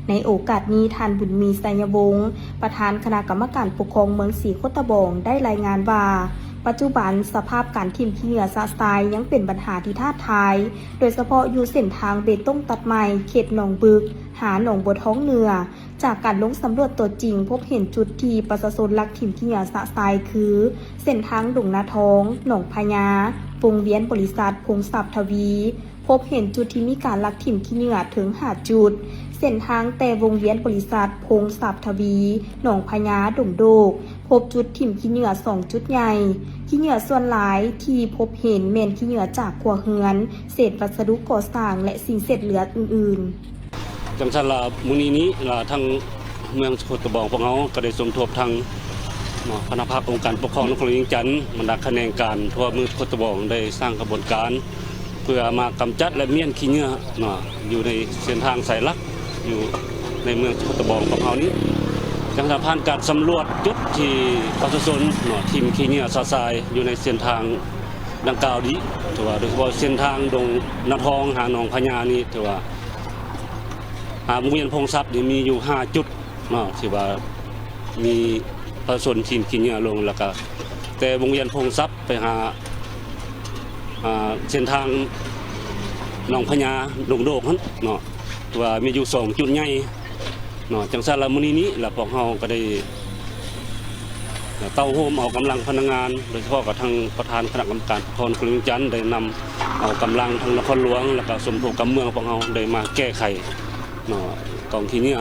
ໃນໂອກາດນີ້, ທ່ານ ບຸນມີ ໄຊຍະວົງ ປະທານຄະນະກຳມະການປົກຄອງເມືອງສີໂຄດຕະບອງ ໄດ້ລາຍງານວ່າ, ປັດຈຸບັນສະພາບການຖິ້ມຂີ້ເຫຍື້ອຊະຊາຍຍັງເປັນບັນຫາທີ່ທ້າທາຍ, ໂດຍສະເພາະຢູ່ເສັ້ນທາງເບຕົງຕັດໃໝ່ ເຂດໜອງບຶກ ຫາໜອງບົວທອງເໜືອ. ຈາກການລົງສຳຫຼວດຕົວຈິງ, ພົບເຫັນຈຸດທີ່ປະຊາຊົນລັກຖິ້ມຂີ້ເຫຍື້ອຊະຊາຍ ຄື ເສັ້ນທາງດົງນາທອງ, ໜອງພະຍາ, ວົງວຽນບໍລິສັດ ພົງຊັບທະວີ, ພົບເຫັນຈຸດທີ່ມີການລັກຖິ້ມຂີ້ເຫຍື້ອເຖິງຫ້າຈຸດ. ເສັ້ນທາງແຕ່ວົງວຽນບໍລິສັດ ພົງຊັບທະວີ, ໜອງພະຍາ, ດົງໂດກ, ພົບຈຸດຖິ້ມຂີ້ເຫຍື້ອສອງຈຸດໃຫຍ່. ຂີ້ເຫຍື້ອສ່ວນຫຼາຍທີ່ພົບເຫັນແມ່ນຂີ້ເຫຍື້ອຈາກຄົວເຮືອນ, ເສດວັດສະດຸກໍ່ສ້າງ ແລະ ສິ່ງເສດເຫຼືອອື່ນໆ. ຈັ່ງຊັ້ນລະ ມື້ນີ້ນີ້ລະ ທາງເມືອງສີໂຄດຕະບອງພວກເຮົາກໍໄດ້ສົມທົບທາງ ເນາະ ຄະນະພັກອົງການປົກຄອງນະຄອນຫຼວງວຽງຈັນ, ບັນດາຂະແໜງການທົ່ວເມືອງສີໂຄດຕະບອງ ໄດ້ສ້າງຂະບວນການ ເພື່ອມາກຳຈັດ ແລະ ມ້ຽນຂີ້ເຫຍື້ອເນາະ ຢູ່ໃນເສັ້ນທາງສາຍຫຼັກ ຢູ່ໃນເມືອງສີໂຄດຕະບອງຂອງເຮົານີ້. ຈັ່ງຊັ້ນ ຜ່ານການສຳຫຼວດຈຸດທີ່ປະຊາຊົນເນາະ ຖິ້ມຂີ້ເຫຍື້ອຊະຊາຍຢູ່ໃນເສັ້ນທາງ ດັ່ງກ່າວນີ້ ຖືວ່າໂດຍສະເພາະເສັ້ນທາງດົງນາທອງຫາໜອງພະຍານີ້ ຖືວ່າຫາວົງວຽນພົງຊັບນີ້ມີຢູ່ຫ້າຈຸດເນາະ ທີ່ວ່າມີປະຊາຊົນຖິ້ມຂີ້ເຫຍື້ອລົງ ແລ້ວກະແຕ່ວົງວຽນພົງຊັບໄປຫາ ອ່າ ເສັ້ນທາງໜອງພະຍາ ດົງໂດກຫັ້ນເນາະ ຖືວ່າມີຢູ່ສອງຈຸດໃຫຍ່ ເນາະ. ຈັ່ງຊັ້ນລະ ມື້ນີ້ນີ້ລະ ພວກເຮົາກໍໄດ້ ເຕົ້າໂຮມເອົາກຳລັງພະນັກງານ ໂດຍສະເພາະກັບທາງປະທານຄະນະກຳມະການປົກຄອງນະຄອນຫຼວງວຽງຈັນ ໄດ້ນຳເອົາກຳລັງທາງນະຄອນຫຼວງ ແລ້ວກໍສົມທົບກັບເມືອງ ພວກເຮົາໄດ້ມາແກ້ໄຂເນາະ ກອງຂີ້ເຫຍື້ອ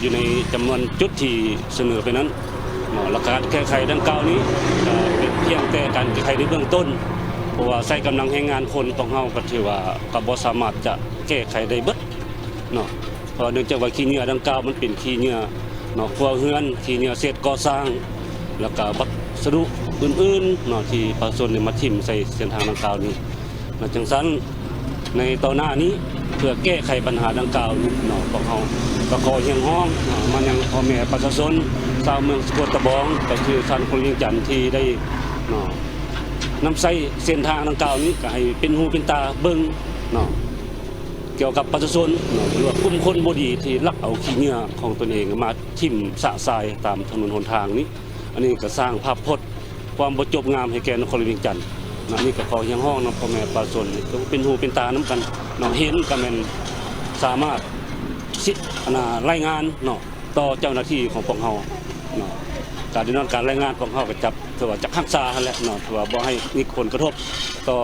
ຢູ່ໃນຈຳນວນຈຸດທີ່ສະເໜີໄປນັ້ນເນາະ. ແລ້ວການແກ້ໄຂດັ່ງກ່າວນີ້ ກໍເປັນພຽງແຕ່ການແກ້ໄຂໃນເບື້ອງຕົ້ນ ເພາະວ່າໃຊ້ກຳລັງແຮງງານຄົນ ພວກເຮົາກໍຖືວ່າກໍບໍ່ສາມາດຈະແກ້ໄຂໄດ້ເບິດເນາະ. ເພາະເນື່ອງຈາກວ່າຂີ້ເຫຍື້ອດັ່ງກ່າວມັນເປັນຂີ້ເຫຍື້ອເນາະ ຄົວເຮືອນ, ຂີ້ເຫຍື້ອເສດກໍ່ສ້າງ ແລ້ວກະວັດສະດຸອື່ນໆເນາະ ທີ່ປະຊາຊົນໄດ້ມາຖິ້ມໃສ່ເສັ້ນທາງດັ່ງກ່າວນີ້ເນາະ. ຈັ່ງຊັ້ນ ໃນຕໍ່ໜ້ານີ້ ເພື່ອແກ້ໄຂບັນຫາດັ່ງກ່າວນີ້ເນາະ ພວກເຮົາກໍຂໍຮຽກຮ້ອງເນາະ ມາຍັງພໍ່ແມ່ປະຊາຊົນຊາວເມືອງສີໂຄດຕະບອງ ກໍຄືຊາວນະຄອນຫຼວງວຽງຈັນ ທີ່ໄດ້ເນາະ ນຳໃຊ້ເສັ້ນທາງດັ່ງກ່າວນີ້ ກໍໃຫ້ເປັນຫູເປັນຕາເບິ່ງເນາະ ກ່ຽວກັບປະຊາຊົນເນາະ ຫຼືວ່າກຸ່ມຄົນບໍ່ດີທີ່ລັກເອົາຂີ້ເຫຍື້ອຂອງຕົນເອງມາຖິ້ມຊະຊາຍຕາມຖະໜົນຫົນທາງນີ້. ອັນນີ້ກໍສ້າງພາບພົດຄວາມບໍ່ຈົບງາມໃຫ້ແກ່ນະຄອນຫຼວງວຽງຈັນເນາະ. ອັນນີ້ກໍຂໍຮຽກຮ້ອງນຳພໍ່ແມ່ປະຊາຊົນ ຕ້ອງເປັນຫູເປັນຕານຳກັນເນາະ ເຫັນກໍແມ່ນສາມາດຊິ ອັນນ່າ ລາຍງານເນາະ ຕໍ່ເຈົ້າໜ້າທີ່ຂອງພວກເຮົາເນາະ. ການແນ່ນອນ ການລາຍງານພວກເຮົາກໍຈະ ຖືວ່າຈະຮັກສາຫັ້ນແຫຼະເນາະ ຖືວ່າບໍ່ໃຫ້ມີຜົນກະທົບຕໍ່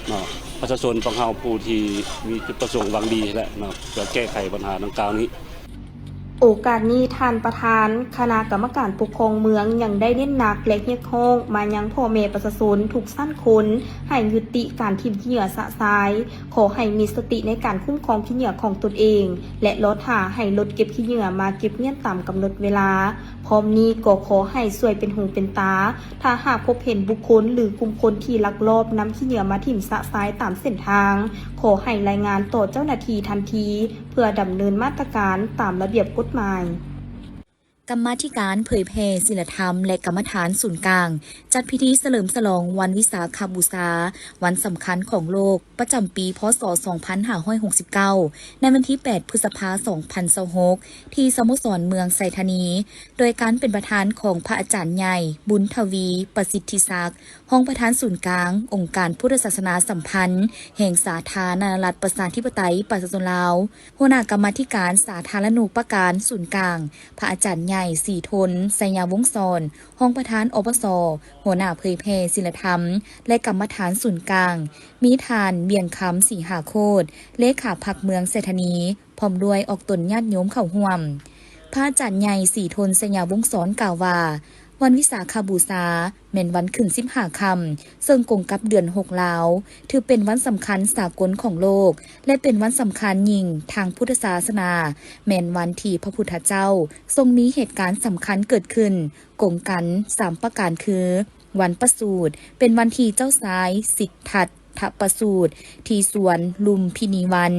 ເນາະ ປະຊາຊົນຂອງເຮົາ ຜູ້ທີ່ມີຈຸດປະສົງຫວັງດີແຫຼະເນາະ ເພື່ອແກ້ໄຂບັນຫາດັ່ງກ່າວນີ້. ໂອກາດນີ້ ທ່ານປະທານຄະນະກຳມະການປົກຄອງເມືອງ ຍັງໄດ້ເນັ້ນໜັກ ແລະ ຮຽກຮ້ອງມາຍັງພໍ່ແມ່ປະຊາຊົນທຸກຊັ້ນຄົນ ໃຫ້ຍຸຕິການຖິ້ມຂີ້ເຫຍື້ອຊະຊາຍ, ຂໍໃຫ້ມີສະຕິໃນການຄຸ້ມຄອງຂີ້ເຫຍື້ອຂອງຕົນເອງ ແລະ ລໍຖ້າໃຫ້ລົດເກັບຂີ້ເຫຍື້ອມາເກັບມ້ຽນຕາມກຳນົດເວລາ. ພ້ອມນີ້ກໍຂໍໃຫ້ຊ່ວຍເປັນຫູເປັນຕາ ຖ້າຫາກພົບເຫັນບຸກຄົນ ຫຼື ກຸ່ມຄົນທີ່ລັກລອບນຳຂີ້ເຫຍື້ອມາຖິ້ມຊະຊາຍຕາມເສັ້ນທາງ, ຂໍໃຫ້ລາຍງານຕໍ່ເຈົ້າໜ້າທີ່ທັນທີ ເພື່ອດຳເນີນມາດຕະການຕາມລະບຽບກົດໝາຍ. ກຳມາທິການເຜີຍແຜ່ສິນລະທຳ ແລະ ກຳມະຖານສູນກາງ ຈັດພິທີສະເຫຼີມສະຫຼອງວັນວິສາຂະບູຊາ, ວັນສຳຄັນຂອງໂລກ ປະຈຳປີ ພ.ສ. ສອງພັນຫ້າຮ້ອຍຫົກສິບເກົ້າ ໃນວັນທີ ແປດ ພຶດສະພາ ສອງພັນຊາວຫົກ ທີ່ສະໂມສອນເມືອງໄຊທານີ ໂດຍການເປັນປະທານຂອງພະອາຈານໃຫຍ່ ບຸນທະວີ ປະສິດທິສັກ ຮອງປະທານສູນກາງ ອົງການພຸດທະສາສະໜາສຳພັນ ແຫ່ງສາທາລະນະລັດ ປະຊາທິປະໄຕ ປະຊາຊົນລາວ, ຫົວໜ້າກຳມາທິການສາທາລະນູປະການສູນກາງ, ພະອາຈານໃຫຍ່ ສີທົນ ໄຊຍະວົງສອນ ຮອງປະທານ ອປສ, ຫົວໜ້າເຜີຍແຜ່ສິນລະທຳ ແລະ ກຳມະຖານສູນກາງ, ມີທ່ານ ວຽງຄຳ ສີຫາໂຄດ ເລຂາພັກເມືອງໄຊທານີ ພ້ອມດ້ວຍອອກຕົນຍາດໂຍມເຂົ້າຮ່ວມ. ພະອາຈານໃຫຍ່ ສີທົນ ໄຊຍະວົງສອນ ກ່າວວ່າ ວັນວິສາຂະບູຊາ ແມ່ນວັນຂຶ້ນສິບຫ້າຄ່ຳ ເຊິ່ງກົງກັບເດືອນຫົກລາວ, ຖືເປັນວັນສຳຄັນສາກົນຂອງໂລກ ແລະ ເປັນວັນສຳຄັນຍິ່ງທາງພຸດທະສາສະໜາ, ແມ່ນວັນທີ່ພະພຸດທະເຈົ້າຊົງມີເຫດການສຳຄັນເກີດຂຶ້ນ ກົງກັນສາມປະການຄື ວັນປະສູດ ເປັນວັນທີ່ເຈົ້າຊາຍສິດທັດ ທະປະສູດ ທີ່ສວນລຸມພິນີວັນ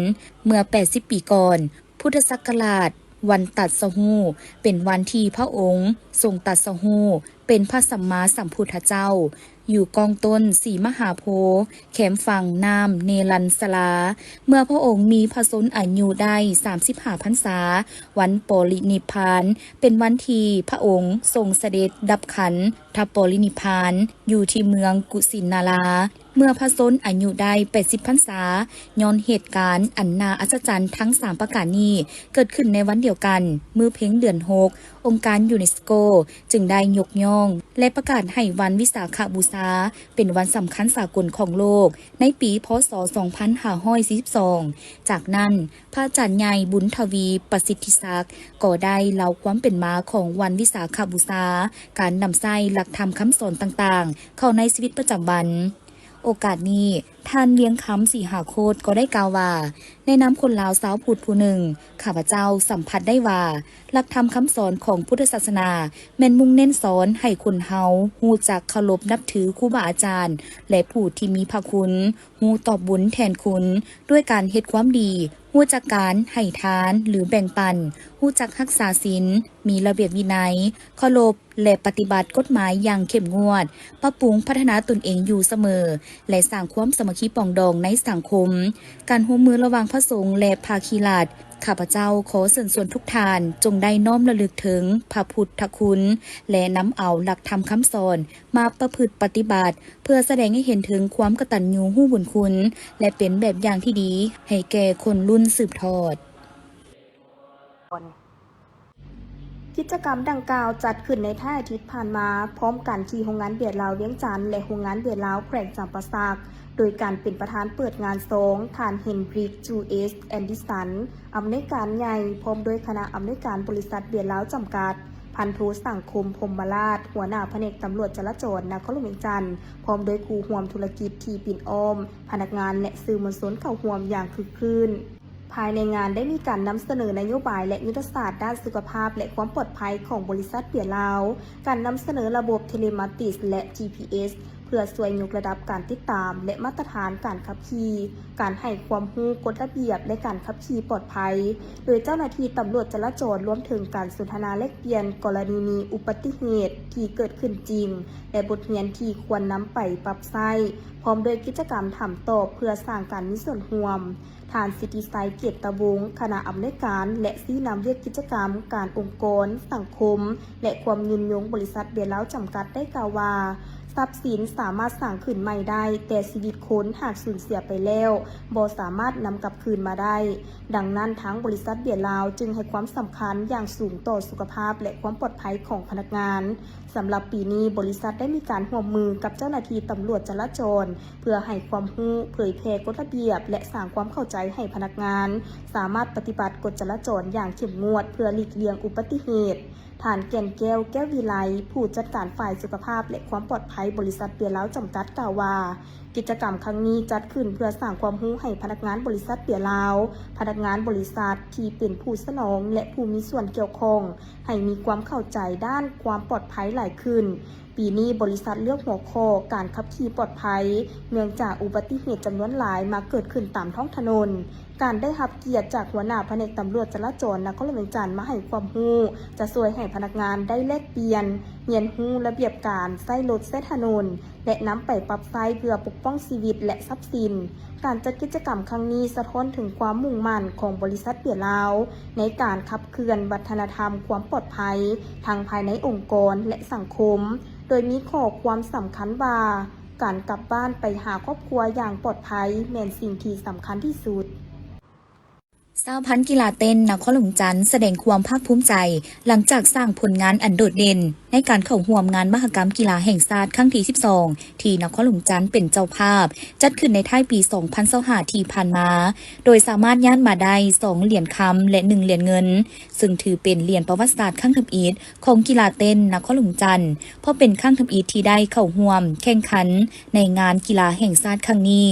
ເມື່ອແປດສິບປີກ່ອນ, ພຸດທະສັກກະລາດ ວັນຕັດສະຮູ້ ເປັນວັນທີ່ພະອົງຊົງຕັດສະຮູ້ ເປັນພະສຳມາສຳພຸດທະເຈົ້າ ຢູ່ກ້ອງຕົ້ນສີມະຫາໂພ ແຄມຝັ່ງນ້ຳເນລັນສະລາ. ເມື່ອພະອົງມີພະຊົນອາຍຸໄດ້ສາມສິບຫ້າພັນສາ, ວັນປະລິນິບພານ ເປັນວັນທີ່ພະອົງຊົງສະເດັດດັບຂັນທະປະລິນິບພານ ຢູ່ທີ່ເມືອງກຸສິນາລາ. ເມື່ອພະຊົນອາຍຸໄດ້ແປດສິບພັນສາ, ຍ້ອນເຫດການອັນໜ້າອັດສະຈັນທັງສາມປະການນີ້ເກີດຂຶ້ນໃນວັນດຽວກັນ, ມື້ເພັງເດືອນຫົກ, ອົງການຢູເນສໂກຈຶ່ງໄດ້ຍົກຍ້ອງ ແລະ ປະກາດໃຫ້ວັນວິສາຂະບູຊາເປັນວັນສຳຄັນສາກົນຂອງໂລກໃນປີ ພ.ສ. ສອງພັນຫ້າຮ້ອຍສີ່ສິບສອງ. ຈາກນັ້ນ, ພະອາຈານໃຫຍ່ ບຸນທະວີ ປະສິດທິສັກ ກໍໄດ້ເລົ່າຄວາມເປັນມາຂອງວັນວິສາຂະບູຊາ, ການນຳໃຊ້ຫຼັກທຳຄຳສອນຕ່າງໆ ເຂົ້າໃນຊີວິດປະຈຳວັນ. ໂອກາດນີ້, ທ່ານ ວຽງຄຳ ສີຫາໂຄດ ກໍໄດ້ກ່າວວ່າ, ໃນນາມຄົນລາວຊາວພຸດຜູ້ໜຶ່ງ, ຂ້າພະເຈົ້າສຳຜັດໄດ້ວ່າ ຫຼັກທຳຄຳສອນຂອງພຸດທະສາສະໜາ ແມ່ນມຸ່ງເນັ້ນສອນໃຫ້ຄົນເຮົາຮູ້ຈັກເຄົາລົບນັບຖືຄູບາອາຈານ ແລະ ຜູ້ທີ່ມີພະຄຸນ, ຮູ້ຕອບບຸນແທນຄຸນ ດ້ວຍການເຮັດຄວາມດີ, ຮູ້ຈັກການໃຫ້ທານ ຫຼື ແບ່ງປັນ, ຮູ້ຈັກຮັກສາສິນ, ມີລະບຽບວິໄນ, ເຄົາລົບ ແລະ ປະຕິບັດກົດໝາຍຢ່າງເຂັ້ມງວດ, ປັບປຸງພັດທະນາຕົນເອງຢູ່ສະເໝີ ແລະ ສ້າງຄວາມສາມັກຄີປອງດອງໃນສັງຄົມ. ການຮ່ວມມືລະຫວ່າງພະສົງ ແລະ ພາຄີລັດ, ຂ້າພະເຈົ້າຂໍເຊີນຊວນທຸກທ່ານ ຈົ່ງໄດ້ນ້ອມລະລຶກເຖິງພະພຸດທະຄຸນ ແລະ ນຳເອົາຫຼັກທຳຄຳສອນມາປະພຶດປະຕິບັດ ເພື່ອສະແດງໃຫ້ເຫັນເຖິງຄວາມກະຕັນຍູຮູ້ບຸນຄຸນ ແລະ ເປັນແບບຢ່າງທີ່ດີໃຫ້ແກ່ຄົນລຸ້ນສືບທອດ. ກິດຈະກຳດັ່ງກ່າວຈັດຂຶ້ນໃນທ້າຍອາທິດຜ່ານມາ ພ້ອມກັນທີ່ໂຮງງານເບຍລາວວຽງຈັນ ແລະ ໂຮງງານເບຍລາວແຂວງຈຳປາສັກ, ໂດຍການເປັນປະທານເປີດງານຊອງ ທ່ານ ເຮນດຣິກ ຈູເອສ ແອນດິສັນ ອຳນວຍການໃຫຍ່ ພ້ອມດ້ວຍຄະນະອຳນວຍການບໍລິສັດເບຍລາວຈຳກັດ, ພັນໂທ ສັງຄົມ ພົມມະລາດ ຫົວໜ້າພະແນກຕຳຫຼວດຈະລາຈອນນະຄອນຫຼວງວຽງຈັນ ພ້ອມດ້ວຍຄູ່ຮ່ວມທຸລະກິດທີ່ປິ່ນອ້ອມ, ພະນັກງານ ແລະ ສື່ມວນຊົນເຂົ້າຮ່ວມຢ່າງຄຶກຄື້ນ. ພາຍໃນງານໄດ້ມີການນຳສະເໜີນະໂຍບາຍ ແລະ ຍຸດທະສາດດ້ານສຸຂະພາບ ແລະ ຄວາມປອດໄພຂອງບໍລິສັດເບຍລາວ, ການນຳສະເໜີລະບົບເທເລມາຕິກ ແລະ ຈີພີເອສ ເພື່ອຊ່ວຍຍົກລະດັບການຕິດຕາມ ແລະ ມາດຕະຖານການຂັບຂີ່, ການໃຫ້ຄວາມຮູ້ກົດລະບຽບ ແລະ ການຂັບຂີ່ປອດໄພ ໂດຍເຈົ້າໜ້າທີ່ຕຳຫຼວດຈະລາຈອນ, ລວມເຖິງການສົນທະນາແລກປ່ຽນກໍລະນີມີອຸປະຕິເຫດທີ່ເກີດຂຶ້ນຈິງ ແລະ ບົດຮຽນທີ່ຄວນນຳໄປປັບໃຊ້, ພ້ອມດ້ວຍກິດຈະກຳຖາມຕອບເພື່ອສ້າງການມີສ່ວນຮ່ວມ. ທ່ານ ສິດທິໄຊ ເກດຕະວົງ ຄະນະອຳນວຍການ ແລະ ຊີ້ນຳວຽກກິດຈະກຳການອົງກອນ, ສັງຄົມ ແລະ ຄວາມຍືນຍົງບໍລິສັດເບຍລາວຈຳກັດ ໄດ້ກ່າວວ່າ, ຊັບສິນສາມາດສ້າງຂຶ້ນໃໝ່ໄດ້, ແຕ່ຊີວິດຄົນຫາກສູນເສຍໄປແລ້ວ, ບໍ່ສາມາດນຳກັບຄືນມາໄດ້. ດັ່ງນັ້ນ, ທາງບໍລິສັດເບຍລາວຈຶ່ງໃຫ້ຄວາມສຳຄັນຢ່າງສູງຕໍ່ສຸຂະພາບ ແລະ ຄວາມປອດໄພຂອງພະນັກງານ. ສຳລັບປີນີ້, ບໍລິສັດໄດ້ມີການຮ່ວມມືກັບເຈົ້າໜ້າທີ່ຕຳຫຼວດຈະລາຈອນ ເພື່ອໃຫ້ຄວາມຮູ້, ເຜີຍແຜ່ກົດລະບຽບ ແລະ ສ້າງຄວາມເຂົ້າໃຈໃຫ້ພະນັກງານ ສາມາດປະຕິບັດກົດຈະລາຈອນຢ່າງເຂັ້ມງວດ ເພື່ອຫຼີກລ່ຽງອຸປະຕິເຫດ. ທ່ານ ແກ່ນແກ້ວ ແກ້ວວິໄລ ຜູ້ຈັດການຝ່າຍສຸຂະພາບ ແລະ ຄວາມປອດໄພບໍລິສັດເບຍລາວຈຳກັດ ກ່າວວ່າ, ກິດຈະກຳຄັ້ງນີ້ຈັດຂຶ້ນເພື່ອສ້າງຄວາມຮູ້ໃຫ້ພະນັກງານບໍລິສັດເບຍລາວ, ພະນັກງານບໍລິສັດທີ່ເປັນຜູ້ສະໜອງ ແລະ ຜູ້ມີສ່ວນກ່ຽວຂ້ອງ ໃຫ້ມີຄວາມເຂົ້າໃຈດ້ານຄວາມປອດໄພຫຼາຍຂຶ້ນ. ປີນີ້ບໍລິສັດເລືອກຫົວຂໍ້ການຂັບຂີ່ປອດໄພ, ເນື່ອງຈາກອຸບັດຕິເຫດຈຳນວນຫຼາຍມັກເກີດຂຶ້ນຕາມທ້ອງຖະໜົນ. ການໄດ້ຮັບກຽດຈາກຫົວໜ້າພະແນກຕຳຫຼວດຈະລາຈອນນະຄອນຫຼວງວຽງຈັນມາໃຫ້ຄວາມຮູ້ ຈະຊ່ວຍໃຫ້ພະນັກງານໄດ້ແລກປ່ຽນ, ຮຽນຮູ້ລະບຽບການໃຊ້ລົດໃຊ້ຖະໜົນ ແລະ ນຳໄປປັບໃຊ້ເພື່ອປົກປ້ອງຊີວິດ ແລະ ຊັບສິນ. ການຈັດກິດຈະກຳຄັ້ງນີ້ສະທ້ອນເຖິງຄວາມມຸ່ງໝັ້ນຂອງບໍລິສັດເບຍລາວ ໃນການຂັບເຄື່ອນວັດທະນະທຳຄວາມປອດໄພ ທັງພາຍໃນອົງກອນ ແລະ ສັງຄົມ, ໂດຍມີຂໍ້ຄວາມສຳຄັນວ່າ ການກັບບ້ານໄປຫາຄອບຄົວຢ່າງປອດໄພ ແມ່ນສິ່ງທີ່ສຳຄັນທີ່ສຸດ. ສະຫະພັນກິລາເຕັ້ນນະຄອນຫຼວງວຽງຈັນສະແດງຄວາມພາກພູມໃຈ ຫຼັງຈາກສ້າງຜົນງານອັນໂດດເດັ່ນ ໃນການເຂົ້າຮ່ວມງານມະຫະກຳກິລາແຫ່ງຊາດຄັ້ງທີສິບສອງ ທີ່ນະຄອນຫຼວງວຽງຈັນເປັນເຈົ້າພາບ ຈັດຂຶ້ນໃນທ້າຍປີສອງພັນຊາວຫ້າທີ່ຜ່ານມາ, ໂດຍສາມາດຍາດມາໄດ້ສອງຫຼຽນຄຳ ແລະ ໜຶ່ງຫຼຽນເງິນ, ຊຶ່ງຖືເປັນຫຼຽນປະຫວັດສາດຄັ້ງທຳອິດຂອງກິລາເຕັ້ນນະຄອນຫຼວງວຽງຈັນ, ເພາະເປັນຄັ້ງທຳອິດທີ່ໄດ້ເຂົ້າຮ່ວມແຂ່ງຂັນໃນງານກິລາແຫ່ງຊາດຄັ້ງນີ້.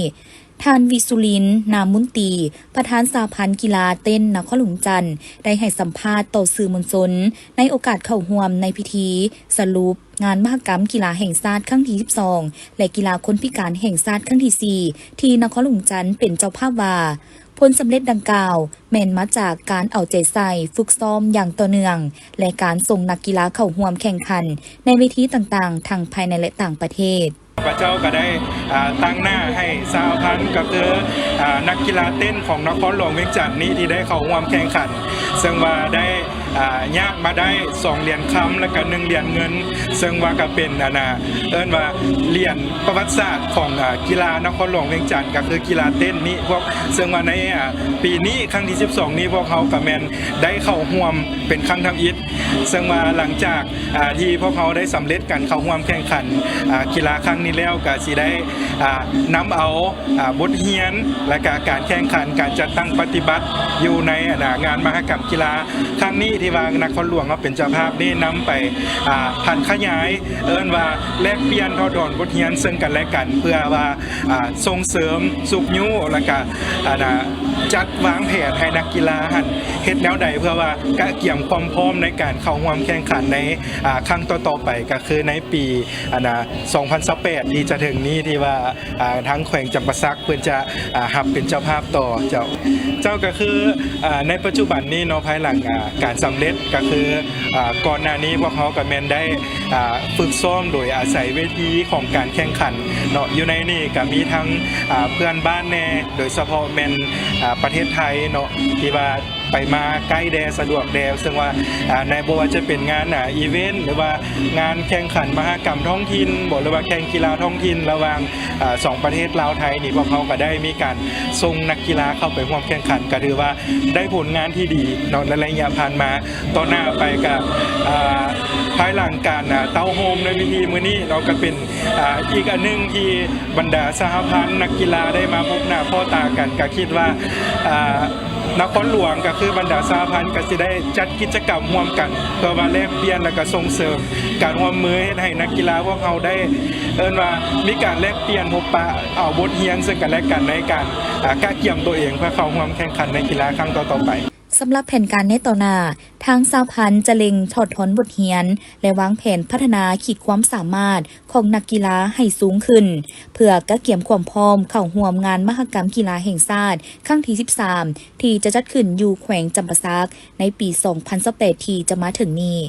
ທ່ານ ວິສຸລິນ ນາມຸນຕີ ປະທານສະຫະພັນກິລາເຕັ້ນນະຄອນຫຼວງວຽງຈັນ ໄດ້ໃຫ້ສຳພາດຕໍ່ສື່ມວນຊົນ ໃນໂອກາດເຂົ້າຮ່ວມໃນພິທີສະຫຼຸບງານມະຫະກຳກິລາແຫ່ງຊາດຄັ້ງທີສິບສອງ ແລະ ກິລາຄົນພິການແຫ່ງຊາດຄັ້ງທີສີ່ ທີ່ນະຄອນຫຼວງວຽງຈັນເປັນເຈົ້າພາບວ່າ ຜົນສຳເລັດດັ່ງກ່າວ ແມ່ນມາຈາກການເອົາໃຈໃສ່ຝຶກຊ້ອມຢ່າງຕໍ່ເນື່ອງ ແລະ ການສົ່ງນັກກິລາເຂົ້າຮ່ວມແຂ່ງຂັນໃນເວທີຕ່າງໆ ທັງພາຍໃນ ແລະ ຕ່າງປະເທດ. ຂ້າພະເຈົ້າກໍໄດ້ ອ່າ ຕາງໜ້າໃຫ້ສະຫະພັນ ກໍຄື ອ່າ ນັກກິລາເຕັ້ນຂອງນະຄອນຫຼວງວຽງຈັນນີ້ ທີ່ໄດ້ເຂົ້າຮ່ວມແຂ່ງຂັນ ເຊິ່ງວ່າໄດ້ ອ່າ ຍາດມາໄດ້ສອງຫຼຽນຄຳ ແລະ ກໍໜຶ່ງຫຼຽນເງິນ ເຊິ່ງວ່າກໍເປັນ ອັນນ່າ ເອີ້ນວ່າຫຼຽນປະຫວັດສາດຂອງ ອ່າ ກິລານະຄອນຫຼວງວຽງຈັນ ກໍຄືກິລາເຕັ້ນນີ້ ພວກ ເຊິ່ງວ່າໃນ ອ່າ ປີນີ້ຄັ້ງທີສິບສອງນີ້ ພວກເຮົາກໍແມ່ນໄດ້ເຂົ້າຮ່ວມເປັນຄັ້ງທຳອິດ ເຊິ່ງວ່າຫຼັງຈາກ ອ່າ ທີ່ພວກເຮົາໄດ້ສຳເລັດການເຂົ້າຮ່ວມແຂ່ງຂັນ ອ່າ ກິລາຄັ້ງນີ້ແລ້ວ ກໍຊິໄດ້ ອ່າ ນຳເອົາ ອ່າ ບົດຮຽນ ແລະ ກະການແຂ່ງຂັນ ການຈັດຕັ້ງປະຕິບັດຢູ່ໃນ ອັນນ່າ ງານມະຫະກຳກິລາຄັ້ງນີ້ ທີ່ວ່ານະຄອນຫຼວງເຮົາເປັນເຈົ້າພາບນີ້ ນຳໄປ ອ່າ ຜັນຂະຫຍາຍ ເອີ້ນວ່າແລກປ່ຽນຖອດຖອນບົດຮຽນເຊິ່ງກັນແລະກັນ ເພື່ອວ່າ ອ່າ ສົ່ງເສີມຊຸກຍູ້ ແລະກະ ອັນນ່າ ຈັດວາງແຜນໃຫ້ນັກກິລາຫັ້ນເຮັດແນວໃດ ເພື່ອວ່າກະກຽມຄວາມພ້ອມໃນການເຂົ້າຮ່ວມແຂ່ງຂັນໃນ ອ່າ ຄັ້ງຕໍ່ໆໄປ ກໍຄືໃນປີ ອັນນ່າ ສອງພັນຊາວແປດ ທີ່ຈະເຖິງນີ້ ທີ່ວ່າ ອ່າ ທາງແຂວງຈຳປາສັກເພິ່ນຈະ ອ່າ ຮັບເປັນເຈົ້າພາບຕໍ່ເຈົ້າ. ເຈົ້າ ກໍຄື ອ່າ ໃນປັດຈຸບັນນີ້ເນາະ ພາຍຫຼັງ ອ່າ ການສຳເລັດ ກໍຄື ອ່າ ກ່ອນໜ້ານີ້ພວກເຮົາກໍແມ່ນໄດ້ ອ່າ ຝຶກຊ້ອມໂດຍອາໄສເວທີຂອງການແຂ່ງຂັນເນາະ ຢູ່ໃນນີ້ກໍມີທັງ ອ່າ ເພື່ອນບ້ານແດ່ ໂດຍສະເພາະແມ່ນ ອ່າ ປະເທດໄທເນາະ ທີ່ວ່າ ໄປມາໃກ້ແດ່ ສະດວກແດ່ ເຊິ່ງວ່າ ອ່າ ໃນ ບໍ່ວ່າຈະເປັນງານ ອ່າ ອີເວັນ ຫຼືວ່າງານແຂ່ງຂັນມະຫະກຳທ້ອງຖິ່ນບໍ ຫຼືວ່າແຂ່ງກິລາທ້ອງຖິ່ນລະຫວ່າງ ອ່າ ສອງປະເທດລາວໄທນີ້ ພວກເຮົາກໍໄດ້ມີການສົ່ງນັກກິລາເຂົ້າໄປຮ່ວມແຂ່ງຂັນ ກໍຖືວ່າໄດ້ຜົນງານທີ່ດີເນາະ ໃນໄລຍະຜ່ານມາ. ຕໍ່ໜ້າໄປກໍ ອ່າ ພາຍຫຼັງການ ອ່າ ເຕົ້າໂຮມໃນພິທີມື້ນີ້ເນາະ ກໍເປັນ ອ່າ ອີກອັນໜຶ່ງທີ່ບັນດາສະຫະພັນນັກກິລາໄດ້ມາພົບໜ້າພໍ້ຕາກັນ ກໍຄິດວ່າ ອ່າ ນະຄອນຫຼວງ ກໍຄືບັນດາສະຫະພັນ ກໍຊິໄດ້ຈັດກິດຈະກຳຮ່ວມກັນ ເພື່ອວ່າແລກປ່ຽນ ແລະກະສົ່ງເສີມການຮ່ວມມື ເຮັດໃຫ້ນັກກິລາພວກເຮົາໄດ້ ເອີ້ນວ່າມີການແລກປ່ຽນພົບປະ ເອົາບົດຮຽນເຊິ່ງກັນແລະກັນ ໃນການ ອ່າ ກະກຽມຕົວເອງເພື່ອເຂົ້າຮ່ວມແຂ່ງຂັນໃນກິລາຄັ້ງຕໍ່ໆໄປ. ສຳລັບແຜນການໃນຕໍ່ໜ້າ, ທາງສະຫະພັນຈະເລັ່ງຖອດຖອນບົດຮຽນ ແລະ ວາງແຜນພັດທະນາຂີດຄວາມສາມາດຂອງນັກກິລາໃຫ້ສູງຂຶ້ນ, ເພື່ອກະກຽມຄວາມພ້ອມເຂົ້າຮ່ວມງານມະຫະກຳກິລາແຫ່ງຊາດຄັ້ງທີສິບສາມ ທີ່ຈະຈັດຂຶ້ນຢູ່ແຂວງຈຳປາສັກໃນປີສອງພັນຊາວແປດ ທີ່ຈະມາເຖິງນີ້.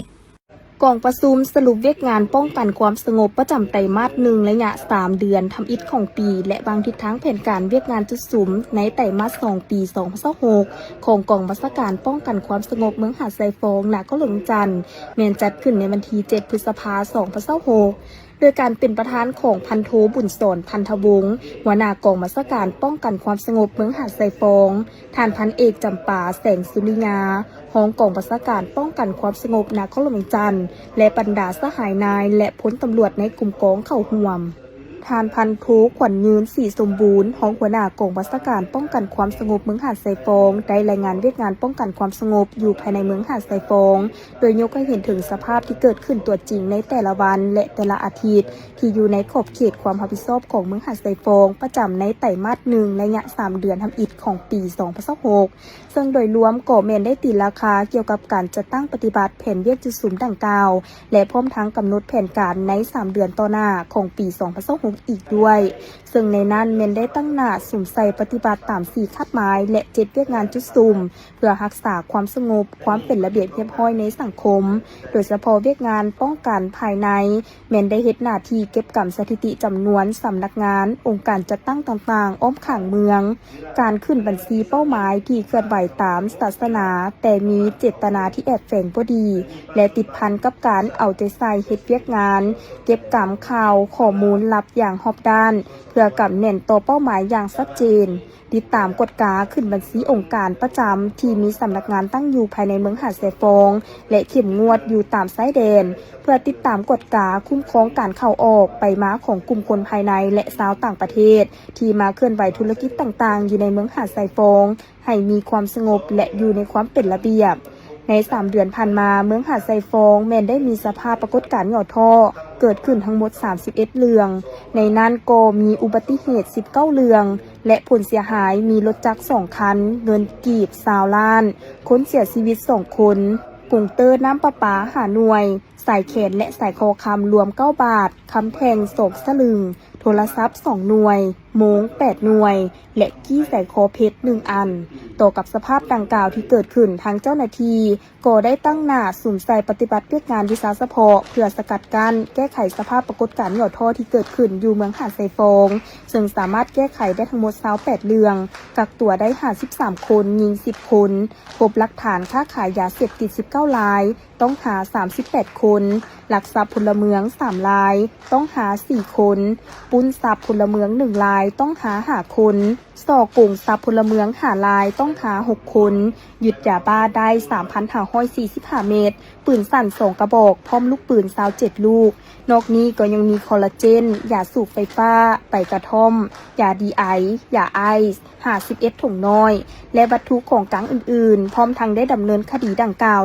ກອງປະຊຸມສະຫຼຸບວຽກງານປ້ອງກັນຄວາມສະຫງົບປະຈຳໄຕມາດໜຶ່ງ ໄລຍະສາມເດືອນທຳອິດຂອງປີ ແລະ ວາງທິດທາງແຜນການວຽກງານຈຸດສຸມໃນໄຕມາດສອງປີສອງພັນຊາວຫົກ ຂອງກອງບັນຊາການປ້ອງກັນຄວາມສະຫງົບເມືອງຫາດຊາຍຟອງ ນະຄອນຫຼວງວຽງຈັນ ແມ່ນຈັດຂຶ້ນໃນວັນທີເຈັດ ພຶດສະພາ ສອງພັນຊາວຫົກ ໂດຍການເປັນປະທານຂອງພັນໂທ ບຸນສອນ ພັນທະວົງ ຫົວໜ້າກອງບັນຊາການປ້ອງກັນຄວາມສະຫງົບເມືອງຫາດຊາຍຟອງ, ທ່ານພັນເອກ ຈຳປາ ແສງສຸລິຍາ ຮອງກອງບັນຊາການປ້ອງກັນຄວາມສະຫງົບນະຄອນຫຼວງວຽງຈັນ ແລະ ບັນດາສະຫາຍນາຍ ແລະ ພົນຕຳຫຼວດໃນກົມກອງເຂົ້າຮ່ວມ. ທ່ານພັນໂທ ຂວັນຍືນ ສີສົມບູນ ຮອງຫົວໜ້າກອງບັນຊາການປ້ອງກັນຄວາມສະຫງົບເມືອງຫາດຊາຍຟອງ ໄດ້ລາຍງານວຽກງານປ້ອງກັນຄວາມສະຫງົບຢູ່ພາຍໃນເມືອງຫາດຊາຍຟອງ ໂດຍຍົກໃຫ້ເຫັນເຖິງສະພາບທີ່ເກີດຂຶ້ນຕົວຈິງໃນແຕ່ລະວັນ ແລະ ແຕ່ລະອາທິດ ທີ່ຢູ່ໃນຂອບເຂດຄວາມຮັບຜິດຊອບຂອງເມືອງຫາດຊາຍຟອງ ປະຈຳໃນໄຕມາດໜຶ່ງ ໄລຍະສາມເດືອນທຳອິດຂອງປີສອງພັນຊາວຫົກ ເຊິ່ງໂດຍລວມກໍແມ່ນໄດ້ຕີລາຄາກ່ຽວກັບການຈັດຕັ້ງປະຕິບັດແຜນວຽກຈຸດສຸມດັ່ງກ່າວ ແລະ ພ້ອມທັງກຳນົດແຜນການໃນສາມເດືອນຕໍ່ໜ້າຂອງປີສອງພັນຊາວຫົກ ອີກດ້ວຍ, ເຊິ່ງໃນນັ້ນແມ່ນໄດ້ຕັ້ງໜ້າສຸມໃສ່ປະຕິບັດຕາມສີ່ຄາດໝາຍ ແລະ ເຈັດວຽກງານຈຸດສຸມ ເພື່ອຮັກສາຄວາມສະຫງົບ, ຄວາມເປັນລະບຽບຮຽບຮ້ອຍໃນສັງຄົມ, ໂດຍສະເພາະວຽກງານປ້ອງກັນພາຍໃນ ແມ່ນໄດ້ເຮັດໜ້າທີ່ເກັບກຳສະຖິຕິຈຳນວນສຳນັກງານ, ອົງການຈັດຕັ້ງຕ່າງໆ ອ້ອມຂ້າງເມືອງ, ການຂຶ້ນບັນຊີເປົ້າໝາຍທີ່ເຄື່ອນໄຫວຕາມສາສະໜາ, ແຕ່ມີເຈດຕະນາທີ່ແອບແຝງບໍ່ດີ ແລະ ຕິດພັນກັບການເອົາໃຈໃສ່ເຮັດວຽກງານ, ເກັບກຳຂ່າວຂໍ້ມູນລັບຢ່າງຮອບດ້ານ ເພື່ອກຳແໜ້ນຕໍ່ເປົ້າໝາຍຢ່າງຊັດເຈນ, ຕິດຕາມກວດກາຂຶ້ນບັນຊີອົງການປະຈຳທີ່ມີສຳນັກງານຕັ້ງຢູ່ພາຍໃນເມືອງຫາດຊາຍຟອງ ແລະ ເຂັ້ມງວດຢູ່ຕາມຊາຍແດນ ເພື່ອຕິດຕາມກວດກາຄຸ້ມຄອງການເຂົ້າອອກໄປມາຂອງກຸ່ມຄົນພາຍໃນ ແລະ ຊາວຕ່າງປະເທດ ທີ່ມາເຄື່ອນໄຫວທຸລະກິດຕ່າງໆ ຢູ່ໃນເມືອງຫາດຊາຍຟອງ ໃຫ້ມີຄວາມສະຫງົບ ແລະ ຢູ່ໃນຄວາມເປັນລະບຽບ. ໃນສາມເດືອນຜ່ານມາ, ເມືອງຫາດຊາຍຟອງແມ່ນໄດ້ມີສະພາບປາກົດການຫຍໍ້ທໍ້ເກີດຂຶ້ນທັງໝົດສາມສິບເອັດເລື່ອງ, ໃນນັ້ນກໍມີອຸບັດຕິເຫດສິບເກົ້າເລື່ອງ ແລະ ຜົນເສຍຫາຍມີລົດຈັກສອງຄັນ, ເງິນກີບຊາວລ້ານ, ຄົນເສຍຊີວິດສອງຄົນ, ກົງເຕີນ້ຳປະປາຫ້າໜ່ວຍ, ສາຍແຂນ ແລະ ສາຍຄໍຄຳລວມເກົ້າບາດ, ຄຳແທ່ງສອງສະລຶງ, ໂທລະສັບສອງໜ່ວຍ, ໂມງແປດໜ່ວຍ ແລະ ກີ້ສາຍຄໍເພັດໜຶ່ງອັນ. ຕໍ່ກັບສະພາບດັ່ງກ່າວທີ່ເກີດຂຶ້ນ, ທາງເຈົ້າໜ້າທີ່ກໍໄດ້ຕັ້ງໜ້າສຸມໃສ່ປະຕິບັດວຽກງານວິຊາສະເພາະ ເພື່ອສະກັດກັ້ນແກ້ໄຂສະພາບປາກົດການຫຍໍ້ທໍ້ທີ່ເກີດຂຶ້ນຢູ່ເມືອງຫາດຊາຍຟອງ, ເຊິ່ງສາມາດແກ້ໄຂໄດ້ທັງໝົດຊາວແປດເລື່ອງ, ກັກຕົວໄດ້ຫ້າສິບສາມຄົນ, ຍິງສິບຄົນ, ພົບຫຼັກຖານຄ້າຂາຍຢາເສບຕິດສິບເກົ້າລາຍ, ຕ້ອງຫາສາມສິບແປດຄົນ, ລັກຊັບພົນລະເມືອງສາມລາຍ, ຕ້ອງຫາສີ່ຄົນ, ປຸ້ນຊັບພົນລະເມືອງໜຶ່ງລາຍ, ຕ້ອງຫາຫ້າຄົນ, ສໍ້ໂກງຊັບພົນລະເມືອງຫ້າລາຍ, ຕ້ອງຫາຫົກຄົນ, ຍຶດຢາບ້າໄດ້ສາມພັນຫ້າຮ້ອຍສີ່ສິບຫ້າເມັດ, ປືນສັ້ນສອງກະບອກ, ພ້ອມລູກປືນຊາວເຈັດລູກ. ນອກນີ້ກໍຍັງມີຄໍລາເຈນ, ຢາສູບໄຟຟ້າ, ໃບກະທ່ອມ, ຢາດີໄອ, ຢາໄອສ໌ ຫ້າສິບເອັດຖົງນ້ອຍ ແລະ ວັດຖຸຂອງກາງອື່ນໆ, ພ້ອມທັງໄດ້ດຳເນີນຄະດີດັ່ງກ່າວ